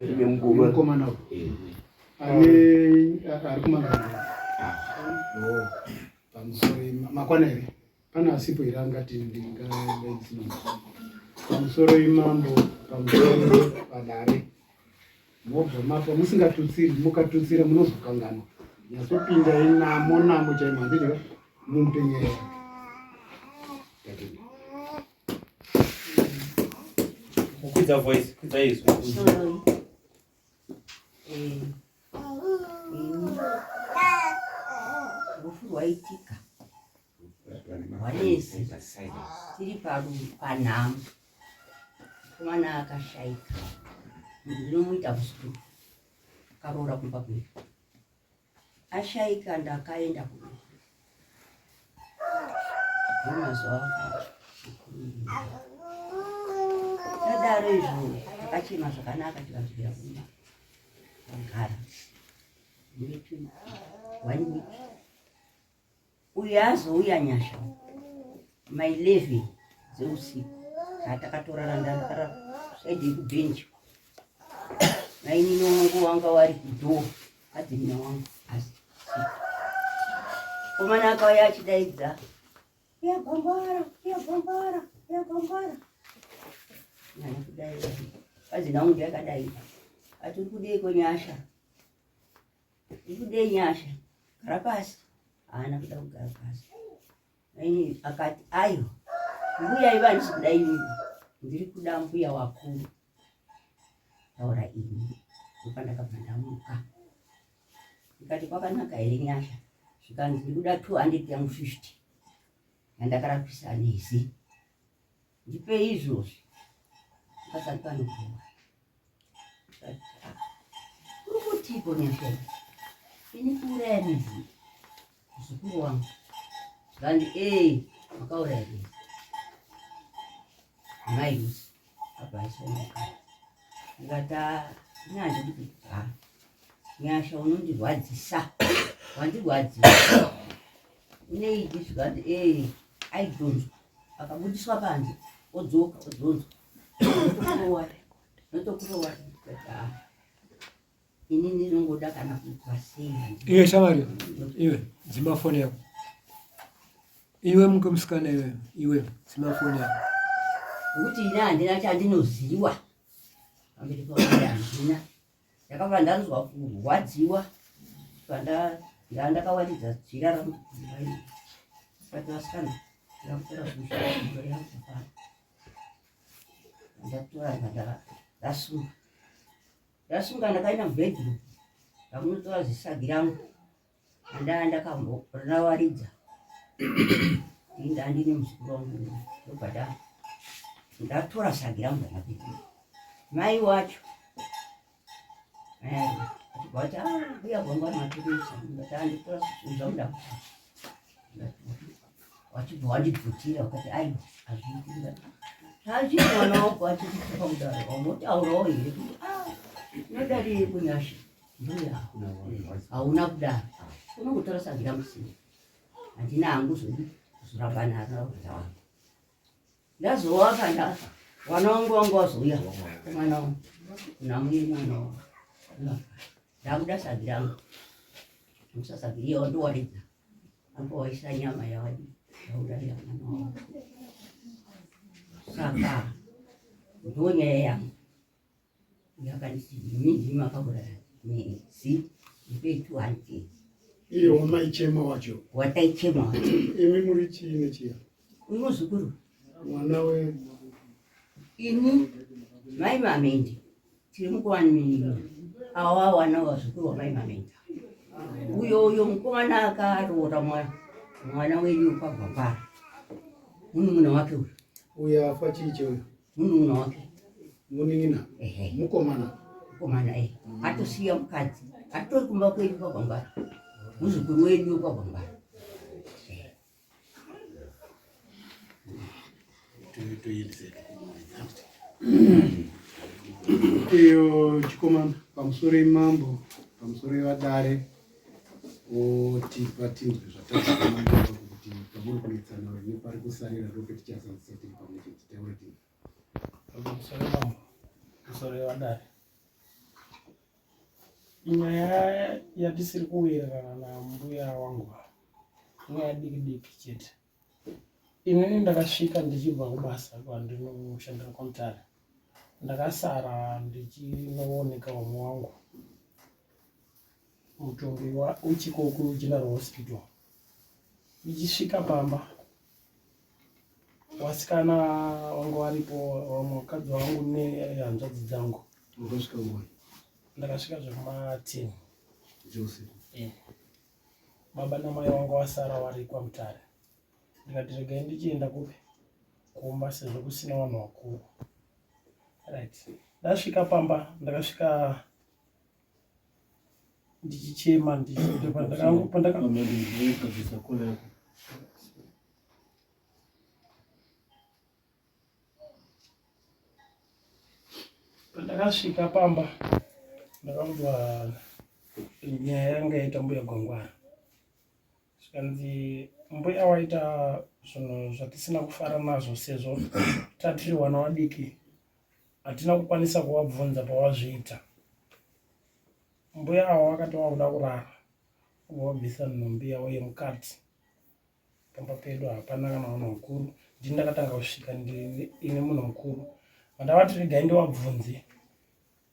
Mukomana uyu ane ari kumangana pamusoro makwana here? Pane asipo here angati ndingaisina pamusoro imambo pamusoro padare mobva mapa musingatutsiri mukatutsira munozokanganwa nyatsopinda inamo namo chaimo handiti mumupe nyaya yake. Kukwidza voice, kwidza izwi. Eh, rufu rwaitika rwanesi tiri panhamo mukomana akashaika ndinomuita muzukuru akaroora kumba kwedu ashaika ndakaenda kurufu nemazuva tadaro izvo takachema zvakanaka tikadzokera kumba tagara one week uyu azouya nyasha my 11 dzeusiku atakatorara ndakara saidi yekubhenji mainini wangu wanga wari kudhoo adzimina wangu asi komana akauya achidaidza yagwangwara yagwangwara yagwangwara nyanya kudaidza adzina wangu yakadaidza ati uri kudeiko nyasha uri kudei nyasha gara pasi haana kuda kugara pasi Ini akati ayo mbuya iva handisi kuda ini ndiri kuda mbuya wakuru taura ini ndopandakabva ndamuka ndikati kwakanaka here nyasha zvikanzi ndiri kuda 200 yangu 50 yandakarapisa nezi ndipe izvozvi pasati panopuwa uri kutiiko nyasha ini kuuraya nezi muzukuru wangu zvanzi ee makauraya nezi mai Lucy abva aiswa mukati ndikati ini handidi kugara nyasha unondirwadzisa wandirwadzisa uneidi zvikanzi ee aidhonzwa akabudiswa panze odzoka odhonzwa notokurowa notokurowa ini ndinongoda kana kuitwa sei iwe shamwari iwe dzima foni yako iwe muke musikana iwe iwe dzima foni yako nekuti ini handina chandinoziwa pamberi pamwari handina ndakabva ndanzwa kurwadziwa ndandakawaridza jira rangu kati vasikana ndakutora zvinhu yangu pano ndatora ndasunga ndasunga ndakaenda mubedroom ndakunotora zisagi rangu andaa ndakamborawaridza ndandine muzukuru wangu ndobva ndatora sagi rangu ndakapinda mai wacho achibva ati ah, mbuya gwangwana matirisa ndati anditora zvamuda wachibva wandibvutira wakati aiwa hazviiti ndati hazvii mwana wako achikutuka kudaro wamotaurawo here kuti ah, unodarei kunyasha mbuya hauna kudaro unongotora sagi rangu sei handina hangu zodi kuzoramba naro ndazowaka ndafa wana wangu wangu wazouya mwana wangu namuye mwana wangu ndakuda sagi rangu musasagiria wandowaridza apo waisa nyama yawadi yauraya mwana wangu saka ndonyaya yangu yakanditi imi ndimi makauraya nezi ndipei 200 iye wamaichema wacho wataichema wacho imi muri chii nechiya uri muzukuru mwana we ini mai mamendi tiri mukuwanina awa wana wazukuru wamai mamendi uyo uyo mukomana akaroora mwana wenyu kwagwapara munun'una wake uyo uyo afa chii cheuyo munun'una wake munin'ina mukomana mukomana e atosiya mukadzi atori kumba kwedu kwagwangwara muzukuru wedu kwagwangwara iyo chikomana pamusoro imambo pamusoro yevadare otipa tinzwe zvataaa kuti pamuri kunetsana nepari kusarira ndope tichazadzisa tiri pamwe chete taura tinzwe Pamusoro mambo, pamusoro yevadare. Nyaya yatisiri kuwirirana nambuya wangu inyaya diki diki chete. Inini ndakasvika ndichibva kubasa kwandinoshandira kwaMutare. Ndakasara ndichinooneka vamwe wangu mutumbi uchiko kuGeneral Hospital. Ndichisvika pamba wasikana wangu waripo, vamwe vakadzi vangu nehanzvadzi dzangu. Wakasvika nguvai? Ndakasvika zvekuma 10 dzeusiku. Eh. Baba namai wangu wasara wari kwaMutare. Ndikati regai ndichienda kupi? Kumba sezvo kusina vanhu vakuru. Right. Ndasvika pamba, ndakasvika ndichichema ndichipandaka Pandakasvika pamba ndakaudzwa nyaya yanga yaita mbuya Gwangwara, zvikanzi mbuya waita zvinhu zvatisina kufara nazvo sezvo tatiri wana wadiki hatina kukwanisa kuvabvunza pawazviita. Mbuya ava vakati wakuda kurara vobvisa nhumbi yavo yemukati. Pamba pedu hapana kana vanhu vakuru, ndini ndakatanga kusvika ini munhu mukuru. Vandavati regai ndivabvunze.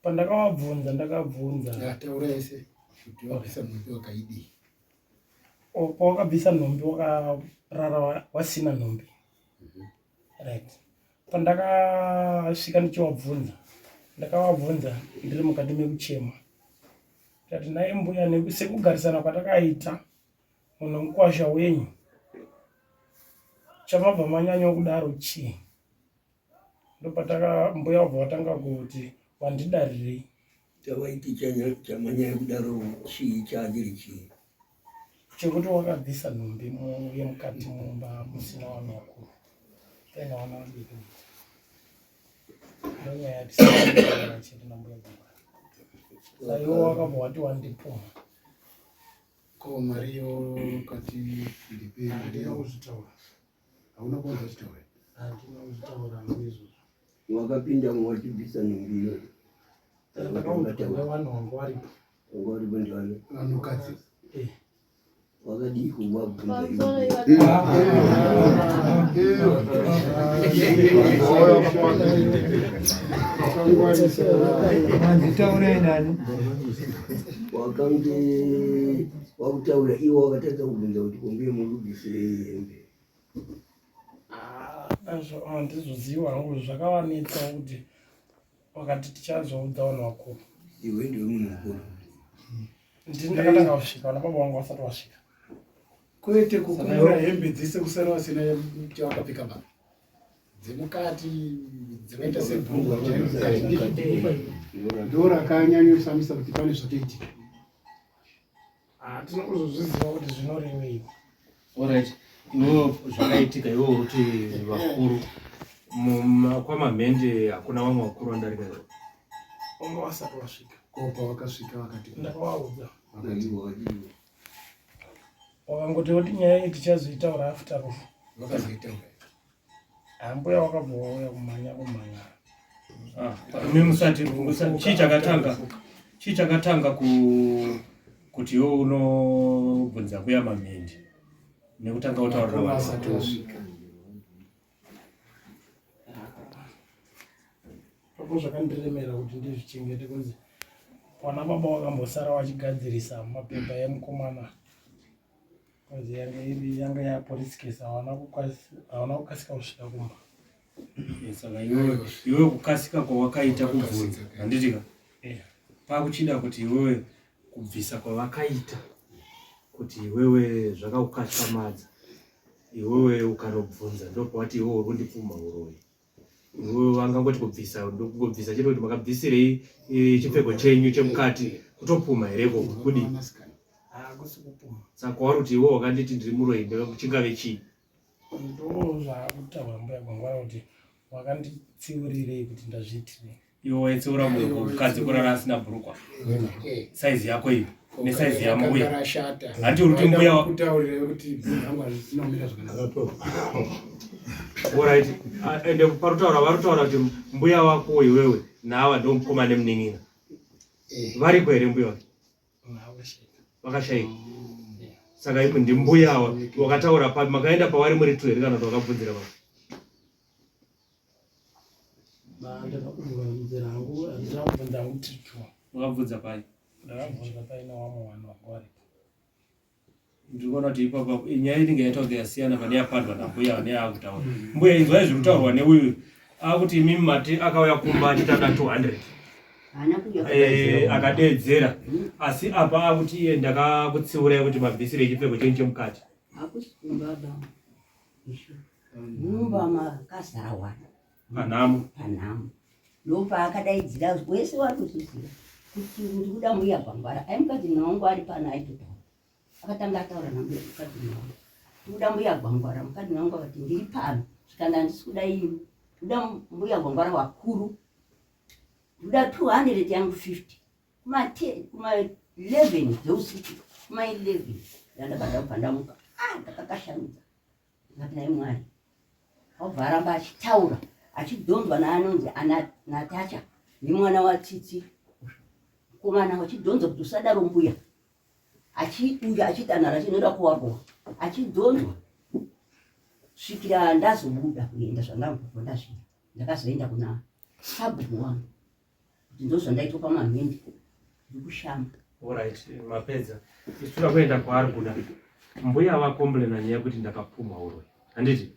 Pandakavabvunza ndakabvunza Taura yese kuti wabvisa nhumbi wakaidii. Pawakabvisa nhumbi wakarara wasina nhumbi. Right. Pandakasvika ndichivabvunza, ndakavabvunza ndiri mukati mekuchema. Ndikati nhai mbuya, sekugarisana kwatakaita munhu mukwasha wenyu chamabva manyanya kudaro chii? Ndopataka mbuya vabva vatanga kuti wandidarirei. Chavaiti chamanyanya kudaro chii chaachiri chii? Chekuti wakabvisa nhumbi yemukati mumba musina vanhu vakuru paine vana vadiki. Ndonyaya yatisina chete nambuya Gwangwara. Saiwo wakabva wati wandipuma. Ko mari yo kati ndipe mari Handina yangu. kuzvitaura. Hauna kuwanza kuzvitaura. Handina kuzvitaura hangu izvozvo. Wakapinda wachibvisa nhumbi iyoyo. Ndakaudzwa nevanhu vanga varipo. Vanga varipo ndivani? Vanhukadzi. Eh. Wakadii kuvabvunza Pamusoro iwe? Manzi taurai nani? Wakange wakutaura iwe wakatadza kubvunza kuti kombi muri kubvisirei hembe. Azvo handizoziva hangu zvakavanetsa kuti wakati tichazoudza vanhu vakuru. Iwe ndiwe munhu mukuru. Ndini ndakatanga kusvika vana baba vangu vasati vasvika. Kwete kukumura hembe dzese kusara vasina chavakapfeka baba. Dzemukati dzakaita sebhurugwa chairo mukati ndizvo. Ndo rakanyanyoshamisa kuti pane zvatoitika. Hatina kuzozviziva kuti zvinorevei. Alright. Iwewe zvakaitika iwewe uri vakuru kwamamhende hakuna vamwe vakuru vandarika iwe. Vanga vasati vasvika. Ko pavakasvika vakati Ndakavaudza. Vakati Wakadii? Wakangoti kuti nyaya iyi tichazoitaura after rufu. Vakazoitaura. Ambuya wakabva wauya kumhanya kumhanya. Imi musati chii chakatanga chii chakatanga ku kuti iwe unobvunza kuya mamhende nekutanga kutaurira Vakuru vanhu vasati vasvika. Papo zvakandiremera kuti ndizvichengete kunzi wana baba wakambosara wachigadzirisa mapepa emukomana. Kunzi yanga iri yanga ya police case hawana kukasika kusvika kumba. Saka iwewe iwewe kukasika kwawakaita kubvunza handiti ka? Eh. Pakuchida kuti iwewe kubvisa kwavakaita kuti iwewe zvakakukatyamadza iwewe ukanobvunza ndopawati iwewe uri kundipfuma uroyi. Iwewe vangangoti kubvisa ndokungobvisa chete kuti makabvisirei chipfeko chenyu chemukati kutopuma here ikoko kudii? Hakusi kupuma. Saka wauri kuti iwewe wakanditi ndiri muroyi chingave chii? Ndo zvaakutaura mbuya Gwangwara kuti wakanditsiurirei kuti ndazviitirei. Iwe waitsiura munhu mukadzi kurara asina bhurukwa. Saizi yako iyo nesaizi yambuya. Rashata. Hanti uri kuti mbuya kutaurira kuti bhurugwa rangu harisina kumira zvakanaka. Alright. Ende parutaura varutaura kuti mbuya wako iwewe naava ndomukoma nemunin'ina. Variko here mbuya wako? Vakashaika. Saka imwe ndimbuya awa wakataura papi makaenda pavari muri tu here kana kuti wakabvunzira papi? Ndakabvunzira hangu, handina kubvunza hangu tiri two. Wakabvunza pai? Ndakabvunza paine wamwe vanhu vanga varipo. Ndiri kuona kuti ipapa nyaya inenge yaita kunge yasiyana pane yapandwa nambuya neyaakutaura. Mbuya inzwai zviri kutaurwa neuyu akuti imimi mati akauya kumba achiti ada 200 Haana kuuya. Eh, akadeedzera asi apa akuti iye ndakakutsiurai kuti mabvisire echipfeko chenyu chemukati. Hakusi kumba baba. Ishu. Mumba makazara wana. Panhamo. Panhamo. Ndopaakadaidzira wese wari kuzviziva kuti ndikuda mbuya Gwangwara. Ai mukadzi wangu ari pano aitotaura. Akatanga ataura nambuya mukadzi wangu. Ndikuda mbuya Gwangwara. Mukadzi wangu akati ndiri pano. Zvikanzi handisi kuda ini. Ndikuda mbuya Gwangwara wakuru. Ndikuda 200 yangu 50. Kuma 10 kuma 11 dzeusiku. Kuma 11 ndandabva ndabva ndamuka. Ah ndakakashamidza. Ndikati nhai Mwari. Obva aramba achitaura achidhonzwa naanonzi ana Natacha nemwana waTsitsi mukomana wachidhonzwa kuti usadaro mbuya achiuya achidanhara achinoda kuwarowa achidhonzwa svikira ndazobuda kuenda zvandambobva ndazviya ndakazoenda kuna sabhuku wangu kuti ndozvandaitwa pamamhende ndikushama. Alright, mapedza. Isu toda kuenda kwaari kuda. Mbuya vakomblena nyaya yekuti ndakapumwa uroyi. Handiti?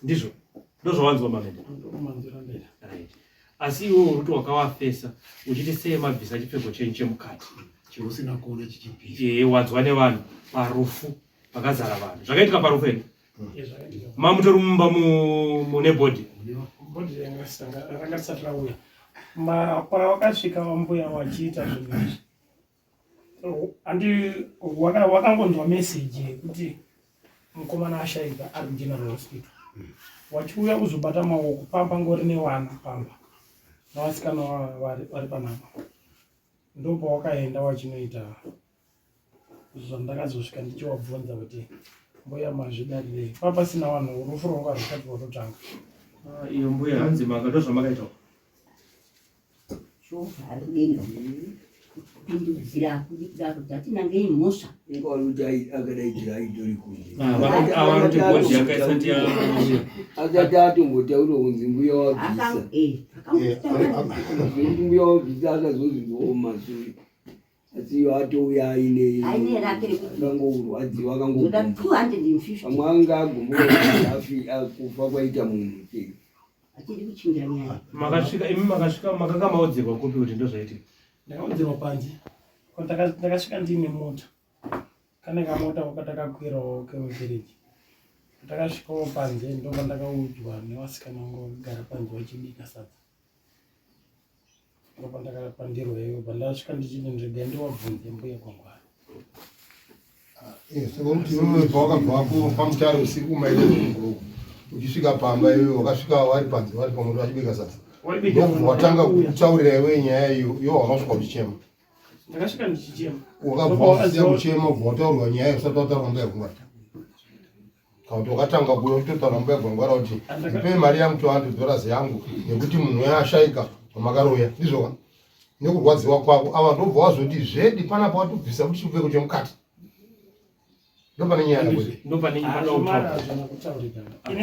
Ndizvo. Ndozvawanzwa mamende. Right. Asi iwe uri kuti wakawafesa uchiti sei mabvisa chipfeko chenyu chemukati. Cheusina kuona chichibvisa. Eh, wanzwa nevanhu parufu pakazara vanhu. Zvakaitika parufu here? Mamutori mumba mune bhodhi. Bhodhi ranga risati rauya. Pawakasvika wambuya wachiita zvinhu izvi. Andi wakangonzwa message yekuti mukomana ashaika ari kuGeneral Hospital. Wachiuya kuzobata maoko pamba ngori newana pamba. Navasikana vari panapa. Ndopawakaenda wachinoita zvandakazosvika ndichiwabvunza kuti mbuya mazvidarirei pa pasina vanhu rufu rwanga rwusati rwatotanga. Ah, iyo mbuya hanzi maka ndozvamakaita Shovha rudenga kupindudzira kudi kudaro tatinangei mhosva. Inga wari kuti akadaidzira aitori kunze. Ah, ava kuti bhodhi yanga isati yauya. Akati atombotaura kunzi mbuya wabvisa. Eh, Zvekuti mbuya wabvisa akazonzi ndomasure. Asi iyo atouya aine Aine rake rekuti akangorwadziwa ndoda akangogumbuka. 250 Pamwe anga agumbuka kuti afi kufa kwaita munhu chete. Achiri kuchinja nyaya. Makasvika imi makasvika makanga maudzirwa kupi kuti ndozvaitika? Ndakaudzirwa panze. Ko ndakasvika ndiine mota. Kane kamota kwatakakwirawo kemugereji. Ndakasvikawo panze ndobva ndakaudzwa nevasikana vangu vakagara panze vachibika sadza. Ndopandakapandirwa iyoyo pandasvika ndichiti ndregai ndiwabvunze mbuya Gwangwara. Eh, saka kuti iwewe pawakabva wako pamutare usiku maile kuguruku uchisvika pamba iwewe wakasvika wari panze wari pamoto vachibika sadza ndokubva watanga kutaurira iwewe nyaya iyo iwe wakasvika uchichema. Ndakasvika ndichichema. Wakabva wasiya kuchema ubva wataurwa nyaya usati wataura mbuya Gwangwara. Kana kuti wakatanga kuuya uchitotaura mbuya Gwangwara kuti ndipei mari yangu 200 dollars yangu nekuti munhu uya ashaika wamakaroya. Ndizvo ka? Nekurwadziwa kwako ava ndobva wazoti zvedi panapa watobvisa kuti chipfeko chemukati. Ndopane nyaya yako. Ndopane nyaya yako.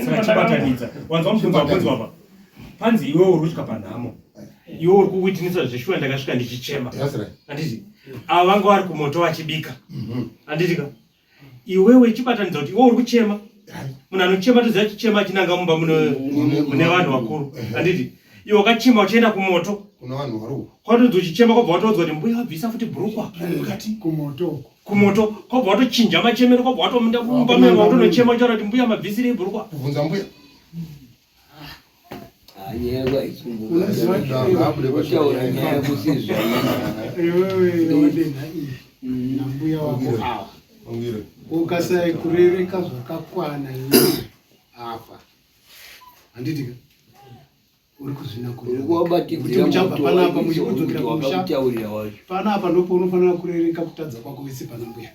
Saka chibatanidza. Wanzwa mubvunzo wabvunzwa apa. Panzi iwewe uri kusvika panhamo. Iwe uri kuwitnessa zveshuwa ndakasvika ndichichema. That's right. Handiti? Ava vanga vari kumoto vachibika. Handiti ka? Iwewe chibatanidza kuti iwe uri kuchema. Munhu anochema toziva achichema achinanga mumba mune vanhu vakuru. Handiti? Iwe wakachema uchienda kumoto. Kuna vanhu vari uko. Kwatodzi uchichema kwabva watoudzwa kuti mbuya vabvisa futi bhurukwa. Mukati kumoto uko. Kumoto kwabva watochinja machemero kwabva watomunda mumba mema watonochema uchaura kuti mbuya mabvisirei bhurukwa. Kubvunza mbuya. Nyaya yako haisumbuka. Nyaya yako sezvairi. Iwewe wadenha iyi nambuya wako ava. Ukasakurereka zvakakwana iwe afa. Handiti ka? Uri kuzvinakurira. Uri muchabva panapa muchikudzokera kumusha. Wakutaurira wacho. Panapa ndipo unofanira kurereka kutadza kwako wese pana mbuya.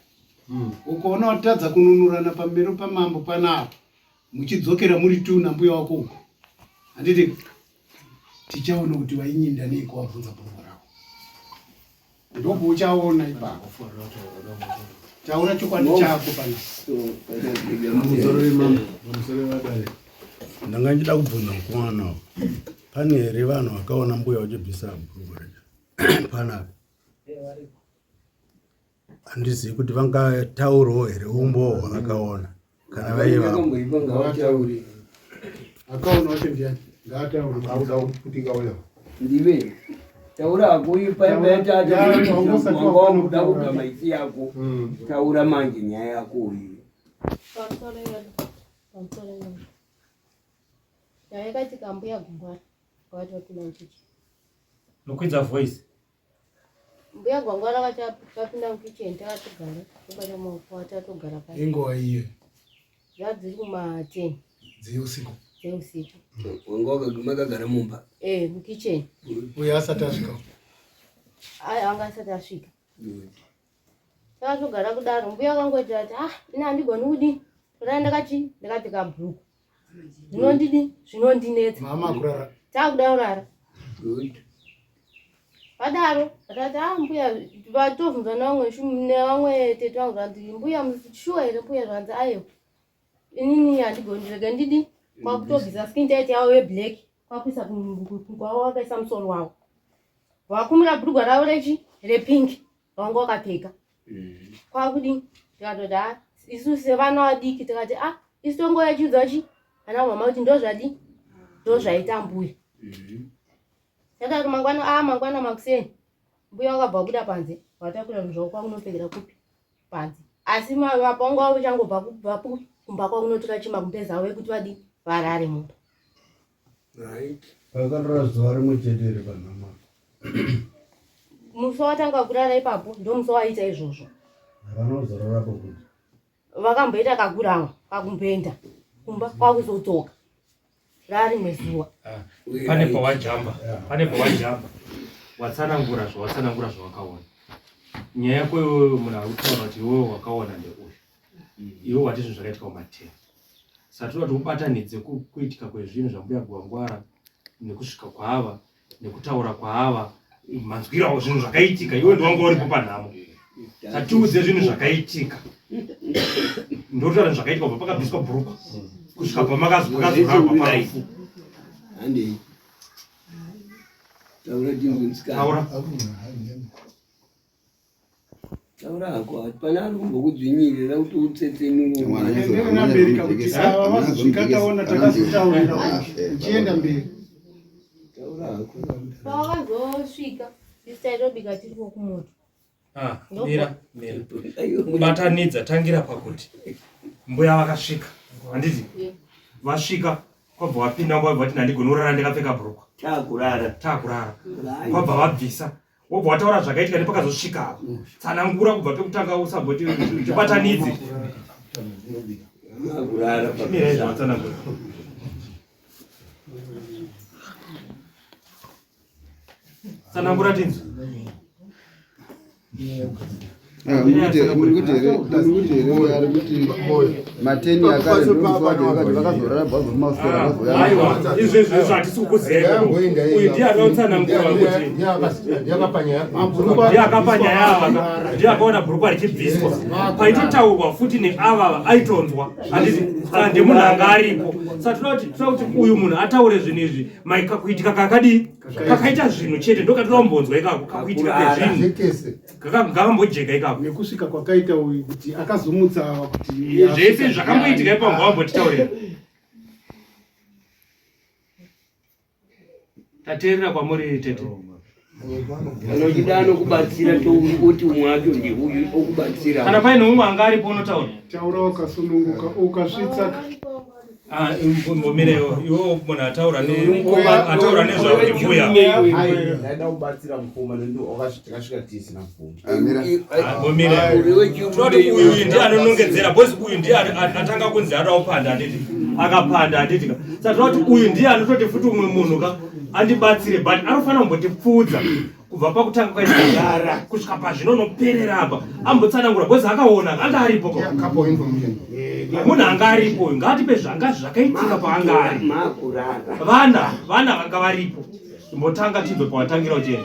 Ukaona watadza kununurana pamberi pamambo panapa muchidzokera muri tu nambuya wako uko. Handiti ka? Tichaona kuti wainyinda neiko wabvunza bhurukwa rako. Ndopauchaona ipapo. Taura chokwadi chako pano. Pamusoro mambo, pamusoro vadare. Ndanga ndichida kubvunza mukomana uyu. Pane here vanhu vakaona mbuya vachibvisa bhurugwa racho? Panapa. Handizivi kuti vangataurawo here umbowo hwavakaona kana vaiva. Ngavataure. Akaona wacho ndiani? Ngaataure. Auda kuputika uyo. Ndiwe. Taura hako ipa Taura. ipa kuda maiti yako. Taura manje nyaya yako uyu. Pamusoro iyoyo. Pamusoro iyoyo. Nyaya yakaitika mbuya Gwangwara vakati vapinda mukicheni. Nokwidza voice. Mbuya Gwangwara vakati vapinda mukicheni takatogara tobata maoko tatogara pasi. Inguva iyo Zvadziri kuma 10 dzeusiku. dzeusiku. Wanga wakagara mumba. Eh, mukicheni. Uyo asati asvika. Ayi anga asati asvika. Takatogara kudaro mbuya vakangoita ati ah ini handigoni kudii kurara ndakati ndakapfeka bhuruku. Zvinondidi zvinondinetsa. Mama akurara. Takuda kurara. Good. Vadaro vakati ah mbuya vatobvunzwa nevamwe nevamwe tete vangu zvanzi mbuya shuwa here mbuya zvanzi aiwa inini handigoni ndirege ndidi kwakutobvisa skin tight yavo yeblack kwakuisa kwavo vakaisa musoro wavo vakumira bhurugwa ravo rechi repink vanga vakapfeka kwakudii tikatoti ah isu sevana vadiki tikati ah isu tongouya chiudza chi ana mama kuti ndozvadi ndozvaita mbuya Saka mangwana ah mangwana makuseni mbuya wakabva wabuda panze watakura zvinhu zvako kwakunopfekera kupi panze asi vapanga wavo changobva kubva kupi kumba kwakunotora chimagumbeza avo ekuti vadii varare mumba. Right. Vakarara zuva rimwe chete here panhamo? Musi watanga kurara ipapo ndomusi waita izvozvo. Havana kuzorora kuti. Vakamboita kakuranga kakumboenda kumba kwakuzodzoka rarimwe zuva. Pane pawajamba, pane pawajamba. Watsanangura zvawatsanangura zvawakaona. Nyaya yako iwewe munhu ari kutaura kuti iwewe wakaona ndeuyu. Iwe wati zvinhu zvakaitika kumatera. Saka toda kuti ubatanidze kuitika kwezvinhu zvambuya Gwangwara nekusvika kwaava nekutaura kwaava manzwiro avo zvinhu zvakaitika iwe ndiwanga uripo panhamo satiudze zvinhu zvakaitika ndotaura zvakaitika kubva pakabviswa bhurukwa kusvika pamakazorarwa parufu Handei. Taura tinzwe musikana. Taura. Taura hako hapana ari kumbokudzvinyirira kuti utsetsenure. Enderera mberi kakuti ava vazosvika taona takazotaurira uchienda mberi. Taura hako. Pavakazosvika isu taitobika tiriko kumoto. Ah, mira mira batanidza tangira pakuti mbuya vakasvika handiti vasvika kwabva vapinda kwabva vati ndandigoni kurara ndakapfeka bhurukwa Takurara. takurara kwabva vabvisa wobva wataura zvakaitika nepakazosvika apa tsanangura kubva pekutanga usamboti uchibatanidze Takurara. Chimirai zvawatsanangura tsanangura tinzwe Muri kuti here ari kuti mateni akare ndomusi vakazorara bhazi kumasora aiwa izvo izvo izvo hatisi kukuziva uyu ndiye akautsanangura kuti ndiye akapa nyaya ava ndiye akaona bhurukwa richibviswa paitotaurwa futi neava aitonzwa handiti saka ndemunhu anga aripo saka toda kuti toda kuti uyu munhu ataure zvinhu izvi maika kuitika kakadii kakaita zvinhu chete ndokatoda kumbonzwa ikako kakuitika kwezvinhu ngakambojeka ikako Nekusvika kwakaita uyu kuti akazomutsa ava kuti zvese zvakamboitika ipapo ngavambotitaurira tateerera kwamuri tete Kana uchida anokubatsira touti umwe wacho ndeuyu okubatsira. Kana paine umwe anga aripo unotaura. Taura wakasununguka ukasvitsa Ah, mbomirewo iwo munhu ataura ataura nezvakuti mbuya ndaida kubatsira mukoma nekuti takasvika tisina mukoma mbomire tinoti uyu ndiye anonongedzera bhozi uyu ndiye atanga kunzi anoda kupanda handiti akapanda handiti ka saka tinoti uyu ndiye anototi futi umwe munhu ka andibatsire but anofanira kumbotipfuudza kubva pakutanga kwaitagara kusvika pazvinonoperera apa ambotsanangura bhozi akaona anga aripo ka munhu anga aripo uyu ngaatipe zvanga zvakaitika paanga ari vana vana vanga varipo imbotanga tibve pawatangira uchienda.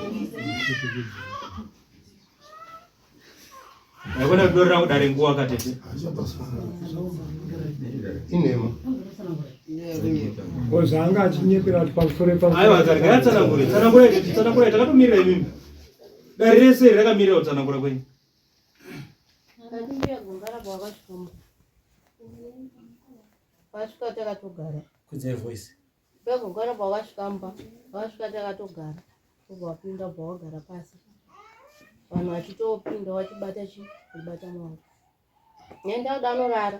Haikona kudorera kudare nguva katete. Inhema. Ko zvaanga achinyepera kuti pamusoro Aiwa regai atsanangure. Tsanangurai tete, tsanangurai takatomirira imimi. Dare rese iri rakamirira kutsanangura kwenyu. Ndati mbuya Gongara pavakasvika mu- vasvika takatogara. Kudzai voice. Mbuya Gongara pavakasvika mumba, vakasvika takatogara. Vobva vapinda vobva vagara pasi. Vanhu vachitopinda vachibata chi, vachibata maoko. Nenda kuda anorara.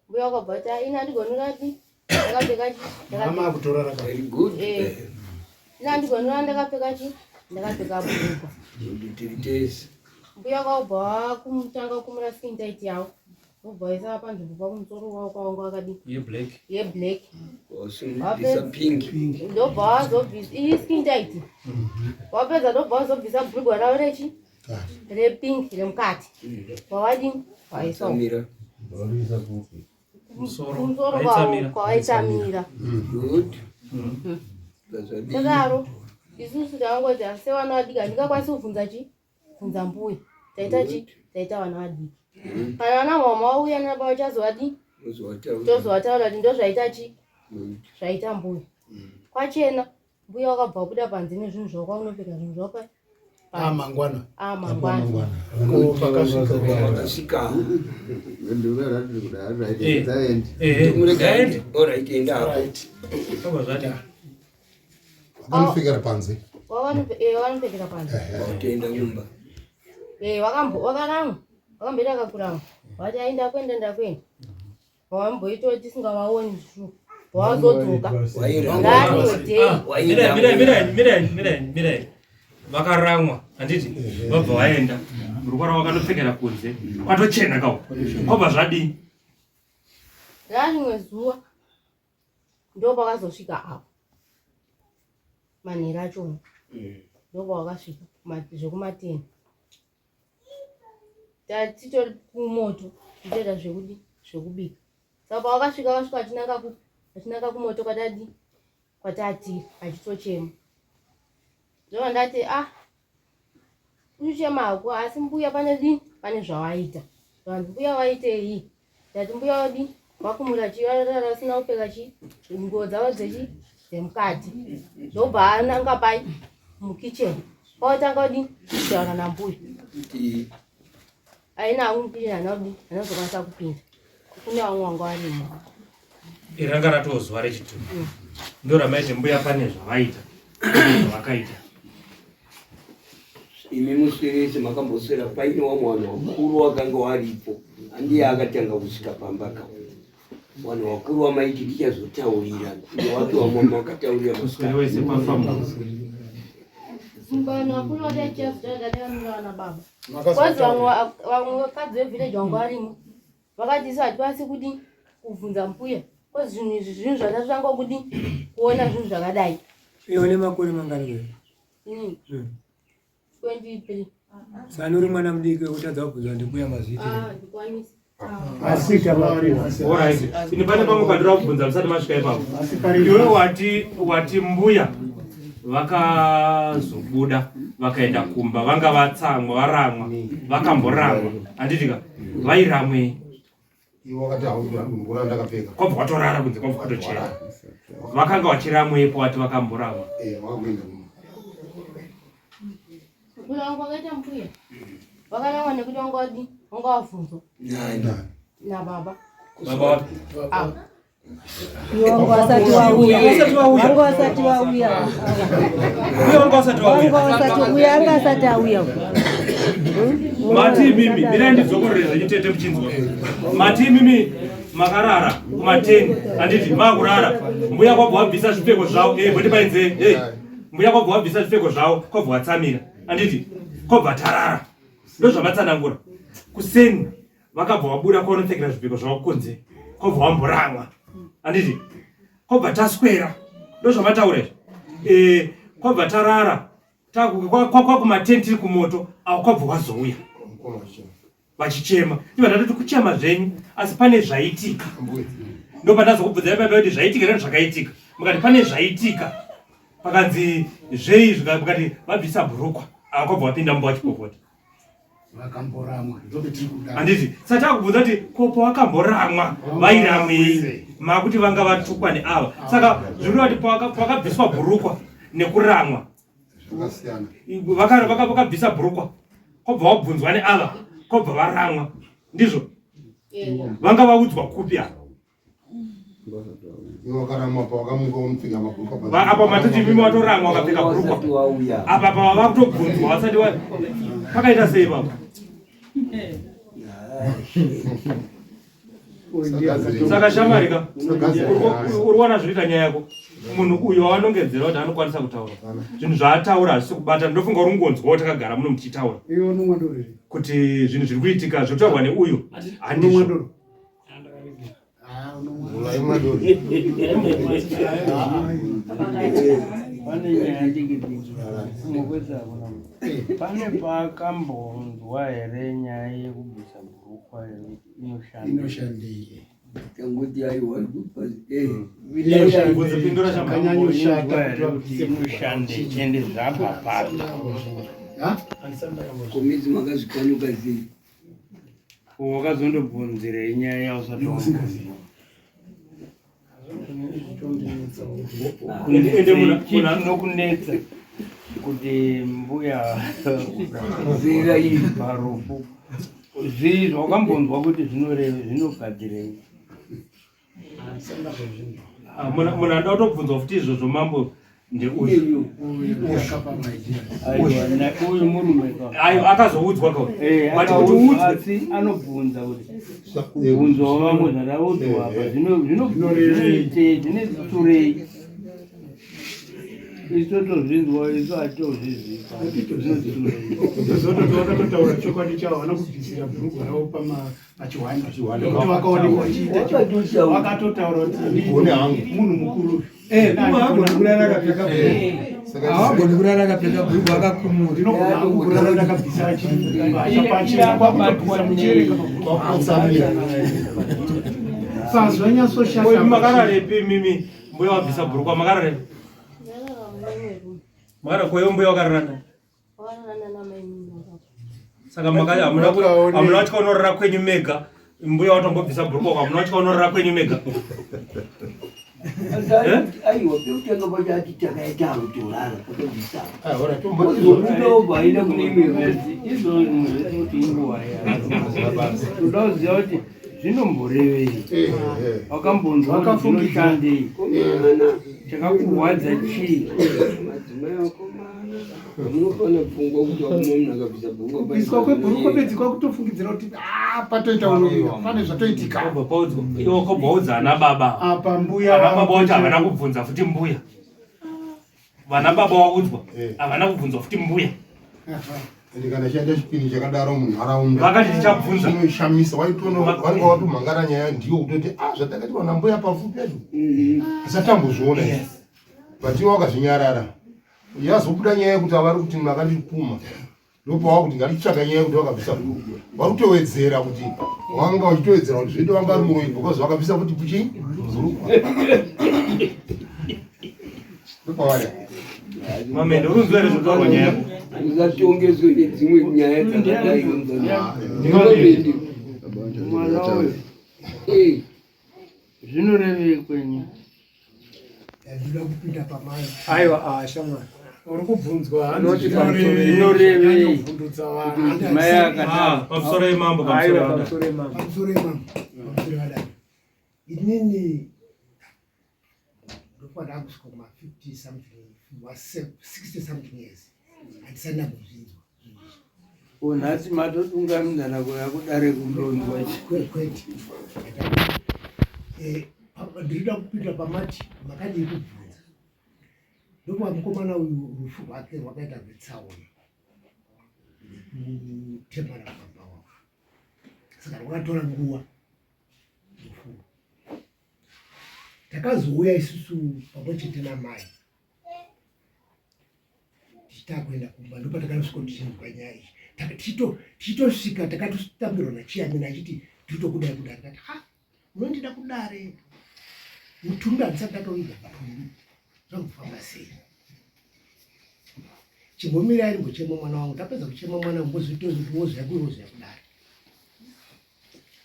Mbuya wakabva ati "Ah, ini handigoni di ndakapfeka chi Mama akutorara ka. Very good. Eh. Ini handigoni ndakapfeka chi ndakapfeka bhurugwa. Tiri tese. Mbuya wakabva wakumutanga kumura skin tight yavo. Vobva vaisa panzvimbo pakumusoro wavo kwavanga vakadii Yeblack. yeblack. Wasungisa pink. Ndobva wazobvisa iyi skin tight. Wapedza ndobva wazobvisa bhurugwa ravo rechi repink remukati. Wavadini vaisa uko. Samira. Kumusoro. Kumusoro Vaitsamira. kwavaitsamira. Good. Zvazvadii? Tadaro isusu takangoti asi sevana vadiki handingakwanisi kubvunza chi bvunza mbuya taita chi taita vana vadiki kana vana mama vauya nababa vachazovadi Mozovataura. tozovataura kuti ndozvaita chi Good. zvaita mbuya kwachena mbuya wakabva wabuda panze nezvinhu zvako kwaunopfeka zvinhu zvako Ah, mangwana. a mangwana Ko pakasvika. Wakasvika. Eh. Murega. Alright, enda hako. Right. Kwabva zvadii? Vakanopfekera panze. Wakanopfekera panze. Wakutoenda kumba. Eh, wakaramwa wakamboita kakuramwa vati ai ndakuenda ndakuenda wamboita tisingavaoni zvishu wazodzoka Wairamba. Mirai, mirai, mirai, mirai, mirai, mirai. Vakaramwa, handiti? Vabva vaenda. Bhurukwa ravo vakanopfekera kunze. Kwatochena kawo. Kwabva zvadii? Rarimwe zuva ndopakazosvika apo manheru achona ndopawakasvika zvekumateni tatitori kumoto tichoita zvekudi zvekubika saka pawakasvika vasvika achinanga ku achinanga kumoto kwatadi kwatatiri achitochema ndobva ndati ah uchichema hako asi mbuya pane dini pane zvawaita. Vanhu mbuya waitei? Ndati mbuya wadi vakumura chivarara vasina kupfeka chi nguo dzavo dzechi dzemukati. Ndobva ananga pai mukicheni. Kwatanga kudi kutaura nambuya. Kuti Aina hangu mukicheni handina kudi handina kuzokwanisa kupinda. Kune vamwe vanga varimo. Iri ranga ratoo zuva rechitatu. Ndo ramaiti mbuya pane zvavaita. Zvavakaita. Imi muswere makamboswera paine wamwe vanhu vakuru wakanga waripo handiye akatanga kusvika pamba ka vanhu vakuru vamaiti tichazotaurira wake wamwe makataurira. Muswere wese pafa munhu. Vanhu vakuru vataichiazotaura takamira vana baba. Kwazi vamwe vamwe vakadzi vevillage vanga varimo vakati isu hatikwanisi kudi kubvunza mbuya kozi zvinhu izvi zvinhu zvatatanga kudi kuona zvinhu zvakadai. Iwe une makore mangani wewe? Inini 23. Sani uri mwana mudiki wekutadza kubvunza ndimbuya mazviitire. Ah, ndikwanisi. Asi kuita makuhwa. Alright. Ini pane pamwe pandira kubvunza musati masvika ipapo. Iwe wati mbuya vakazobuda vakaenda kumba vanga vatsamwa varamwa vakamboramwa handiti ka vairamwei? Iwe wakati haungura ndakapfeka. Kwabva watorara kunze kwabva kwatochena. Vakanga vachiramwepo wati vakamboramwa. Eh, wakakuenda kumba. Mbuya wangu wakaita mbuya vakaramwa nekuti wanga wadi wanga wabvunzwa Nani? nababa. Baba wapi? Ah. Wangu wasati wauya. Wangu wasati wauya. Mbuya wanga wasati Wangu wauya. wasati uya anga asati auya. Mati imimi, mirai ndidzokorere zvenyu tete muchinzwa. Mati imimi makarara kumateni, handiti makurara. Mbuya kwabva wabvisa zvipfeko zvavo, eh bodi painze, eh. Mbuya kwabva wabvisa zvipfeko zvavo, kwabva watsamira. Handiti kwabva tarara. Ndozvamatsanangura. Kuseni vakabva vabuda kwavanopfekera zvipfeko zvavo kunze. Kwabva wamboramwa. Handiti kwabva taswera. Ndozvamataura izvi. Eh, kwabva tarara kwakumateni tiri kumoto avo kwabva wazouya vachichema iva ndatoti kuchema zvenyu asi pane zvaitika ndopandazokubvunzai baba kuti zvaitika nani zvakaitika mukati pane zvaitika pakanzi zvei mukati vabvisa bhurukwa ava kwabva wapinda mumba wachipopota. Vakamboramwa ndopetiri kuda. Handiti sati akubvunza kuti ko pawakamboramwa vairamwei makuti vanga vatukwa neava. Saka zvinoreva kuti pawakabviswa bhurukwa nekuramwa vakabvisa bhurukwa kobva wabvunzwa neava kobva varamwa ndizvo vanga vaudzwa kupi apa? Apa matoti mimi watoramwa wakapfeka bhurukwa apa pava vakutobvunzwa vasati pakaita sei papa? Saka shamwari ka uri kuona zvinoita nyaya yako munhu uyo wavanongedzera kuti anokwanisa kutaura zvinhu zvaataura hazvisi kubata. Ndofunga uri kungonzwawo takagara muno muchitaura kuti zvinhu zviri kuitika zvotaurwa neuyo handizvo. Pane nyaya diki pane paakambonzwa here nyaya yekubvisa bhurukwa inoshandei? Tangoti aiwa kuti inoshande ende zvabva papi? Komidzi makazvikanuka sei? Wakazondobvunzirei nyaya yausati chinokunetsa kuti mbuya zera iyi parufu zvii zvawakambonzwa kuti zvinoreve zvinogadzirei? Munhu anoda kutobvunzwa futi izvozvo mambo ndeuyu uyu murume ayo akazoudzwa ko but kuti udzwe anobvunza kuti kubvunzwa vamwe zvandaudzwa apa zvinoitei zvinoturei? Isu tozvinzwa isu hatitozviziva. Zototi vakatotaura chokwadi chavo, havana kubvisira bhurugwa ravo pachihwanda nekuti vakaonekwa vachiita, vakatotaura kuti munhu mukuru. Hawagoni kurara akapfeka bhurugwa akakumura. Ndinogona hangu kurara ndakabvisa pachena kwakutobvisa muchereka. Sazvanyatsoshata. Makararepi mimi mbuya wabvisa bhurugwa? Makararepi? Makara koyo mbuya wakararana? Saka hamuna kutya unorara kwenyu mega mbuya watombobvisa bhurugwa, hamuna kutya unorara kwenyu mega? Aiwa, pekutanga pacho ati takaita kutorara pakabvisa ozobuda obva aenda kune imwe mwedzi izvozvo zvese kuti inguva toda kuziva kuti zvinomborevei, wakambonzwa kuti zvinoshandei, chakakurwadza chii? Madzimai vakomana munofana pfungwa kuti wakuma munhu akabvisa bhurugwa. Kubviswa kwebhurukwa bedzi kwakutofungidzira kuti patoita unoita pane zvatoitika. Iwo kobvaudza ana baba apa mbuya ana baba wacho havana kubvunza futi mbuya. Vana baba waudzwa havana kubvunzwa futi mbuya. Ende kana chaita chipini chakadaro munharaunda vakati tichabvunza. Chinoshamisa waitoona vanenge vatomhangara nyaya ndiyo kutoti zvatakaitwa nambuya pafu pedu tisatambozviona izvi. But iwe wakazvinyarara yazobuda nyaya yekuti avari kuti makandipuma ndopawa kuti ngatitsvaga nyaya yekuti vakabvisa bhurugwa, vari kutowedzera kuti wanga uchitowedzera kuti zvedu vanga vari muroyi because vakabvisa kuti kuchi bhurugwa ndopavari. Mamende urunzwa here zvotaurwa nyaya yako? Musatongeswe nedzimwe nyaya dzakadai. Mwana uyu zvinorevei kwenyu? Ndinoda kupinda pamai. Aiwa, shamwari. Uri kubvunzwa. Zvinorevei? Vhundutsa vanhu. Mai akadaro. Pamusoro yemambo. Aiwa, pamusoro pamusoro yemambo. Pamusoro yemambo, pamusoro yevadare. Inini ndofanira kusvika kuma 50 something, 60 something years, handisati ndambozvinzwa. Nhasi matotungamidzana kuya kudare kundonzwa. Kwete. Ndinoda kupinda pamati makadii kubvunza. Ndokuva mukomana uyu rufu rwake rwakaita rwetsaona nekutemana pamba wavo, saka rwakatora nguva rufu. Takazouya isusu pamwe chete namai tichita kuenda kumba, ndopatakasvika tichinzwa nyaya iyi. Tichitosvika takatotambirwa nachiyamina achiti tiri tokudai kudare. Kati ha, munondida kudare, mutumbi handisati ndatoviga mutumbi, zvambofamba sei? Chimbomirai ndimbochema mwana wangu. Tapedza kuchema mwana wangu wozoya kuyi wozoya kudare.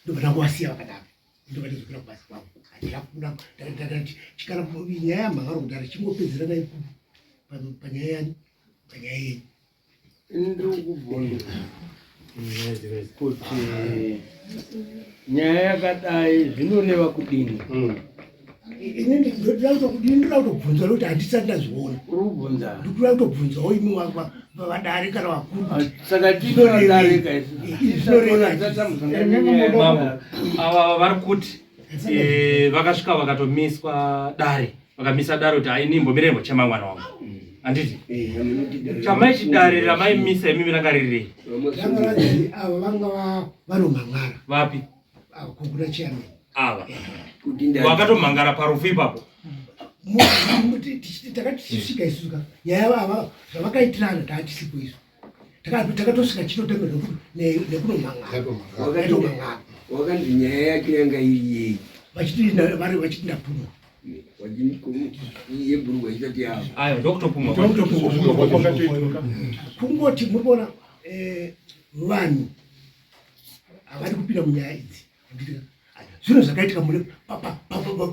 Ndobva ndangowasiya vakadaro. Ndobva ndadzokera kubasa kwangu. Handina kubuda ndakati chikana nyaya yamhangaro kudare chingopedzeranai panyaya yani panyaya yenyu. Ndiri kubvunza kuti nyaya yakadai zvinoreva kudini? Ini ndinoda kutobvunza nokuti handisati ndazviona. Uri kubvunza? Ndikuda kutobvunzawo imi vadare kana vakuru. Saka tinodarika isu. Zvinoreva Mambo, ava vari kuti eh, vakasvika vakatomiswa dare vakamisa dare kuti aini imbomire imbochema mwana wangu handiti chamai chidare ramaimisa imimi ranga ririrei Ranga ranzi ava vanga vanomhan'ara vapi ava kuna chairman. ava vakatomhangara parufu ipapo Takati tichisvika isusu ka nyaya ava zvavakaitirana taatisipo isu. Takatosvika chinotemba nekunomhan'ara. Wakanzi nyaya yacho yanga iri yei? Vachiti vari vachiti ndapumwa. Yebhurugwa isati yava. Ayo ndokutopumwa. Kungoti muri kuona eh, vanhu havadi kupinda munyaya idzi. Handiti Zvinhu zvakaitika mune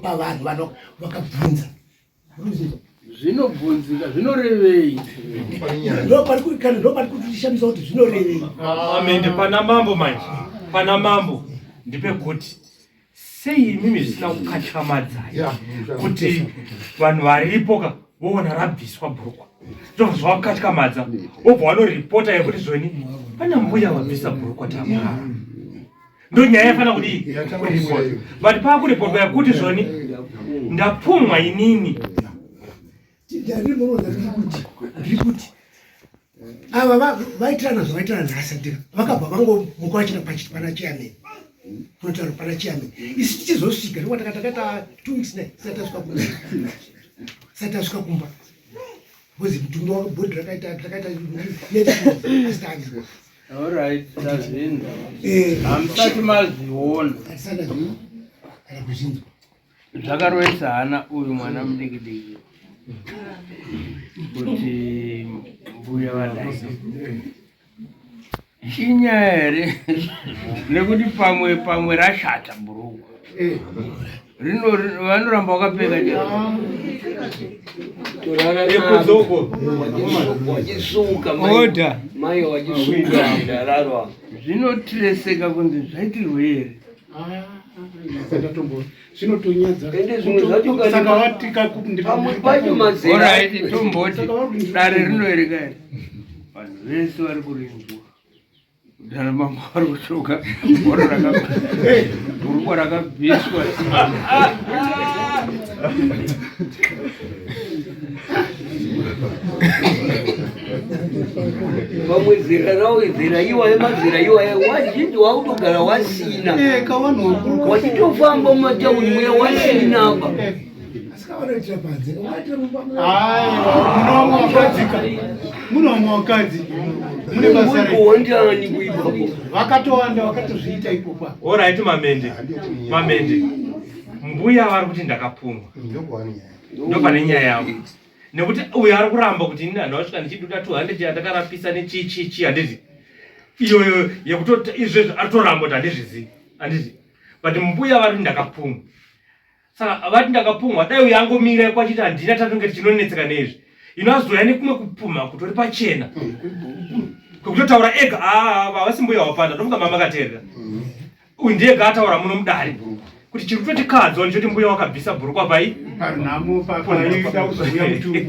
pavanhu vano vakabvunza. Zvinobvunzika zvinorevei? Ndopari kutishamisa kuti zvinorevei. Amende pana mambo manje pana mambo ndipekuti sei imimi zvisina kukatyamadzai kuti vanhu varipo ka voona rabviswa bhurukwa ndobva zvavakatyamadza wobva wanoripota yekuti zvoni pana mbuya vabvisa bhurukwa tamara ndo nyaya yafana kudii kuripota but pakuripotwa yekuti zvoni ndapumwa inini Ndiri kuti ava vaitirana zvavaitirana nhasi andika vakabva vangomuka vachina pachiti pana chairman kunotaura pana chairman isu tichizosvika nekuva takatakaita 2 weeks ne sati tasvika kumba sati tasvika kumba because mutumbi wabhodhi rakaita rakaita asi taavigwa. Alright, tazvinzwa. Eh. Hamusati mazviona. Kana kuzvinzwa. Zvakarovesa hana uyu mwana mudiki diki kuti mbuya vadai. Inyaya here nekuti pamwe pamwe rashata bhurugwa. Rino vanoramba vakapfeka chete. Wachisuka Order. mai wachisuka ndararwa. Zvinotreseka kunzi zvaitirwei here? Zvinotonyadza. Ende zvimwe zvacho kana- Saka watika Pamwe pacho mazera. Alright, tomboti dare rinoereka here? Vanhu vese vari kurinzwa. Dare mambo vari kusvoka bhoro bhurukwa rakabviswa. Pamwe zera rawo zera iwayo mazera iwayo wazhinji wautogara wasina. Wachitofamba mumatauni muya wasina apa. Vanoitira panze, vanoitira mumba. Aiwa, muno wakadzi ka. Muno wakadzi. Mune basa rei? Kuwandani kuipapo. Vakatowanda vakatozviita ipopo. Alright mamende. Mamende. Mbuya vari kuti ndakapumwa. Ndopane nyaya yavo. Nekuti uyu ari kuramba kuti ini handina kusvika ndichiduda 200 yandakarapisa nechii chii chii handiti. Iyoyo yekutoti izvezvi ari kutoramba kuti handizvizivi. Handiti. But mbuya vari kuti ndakapumwa. Saka vati ndakapumwa dai uyu angomira kwachiti handina tatonge tichinonetseka neizvi. Ino azouya nekumwe kupumha kutori pachena. Kwekutotaura ega ah havasi mbuya wapanda ndofunga mama akateerera. Uyu ndiye ega ataura muno mudare. Kuti chiri kutotikadzwa ndichoti mbuya wakabvisa bhurukwa pai Panhamo paida kuzouya mutumbi.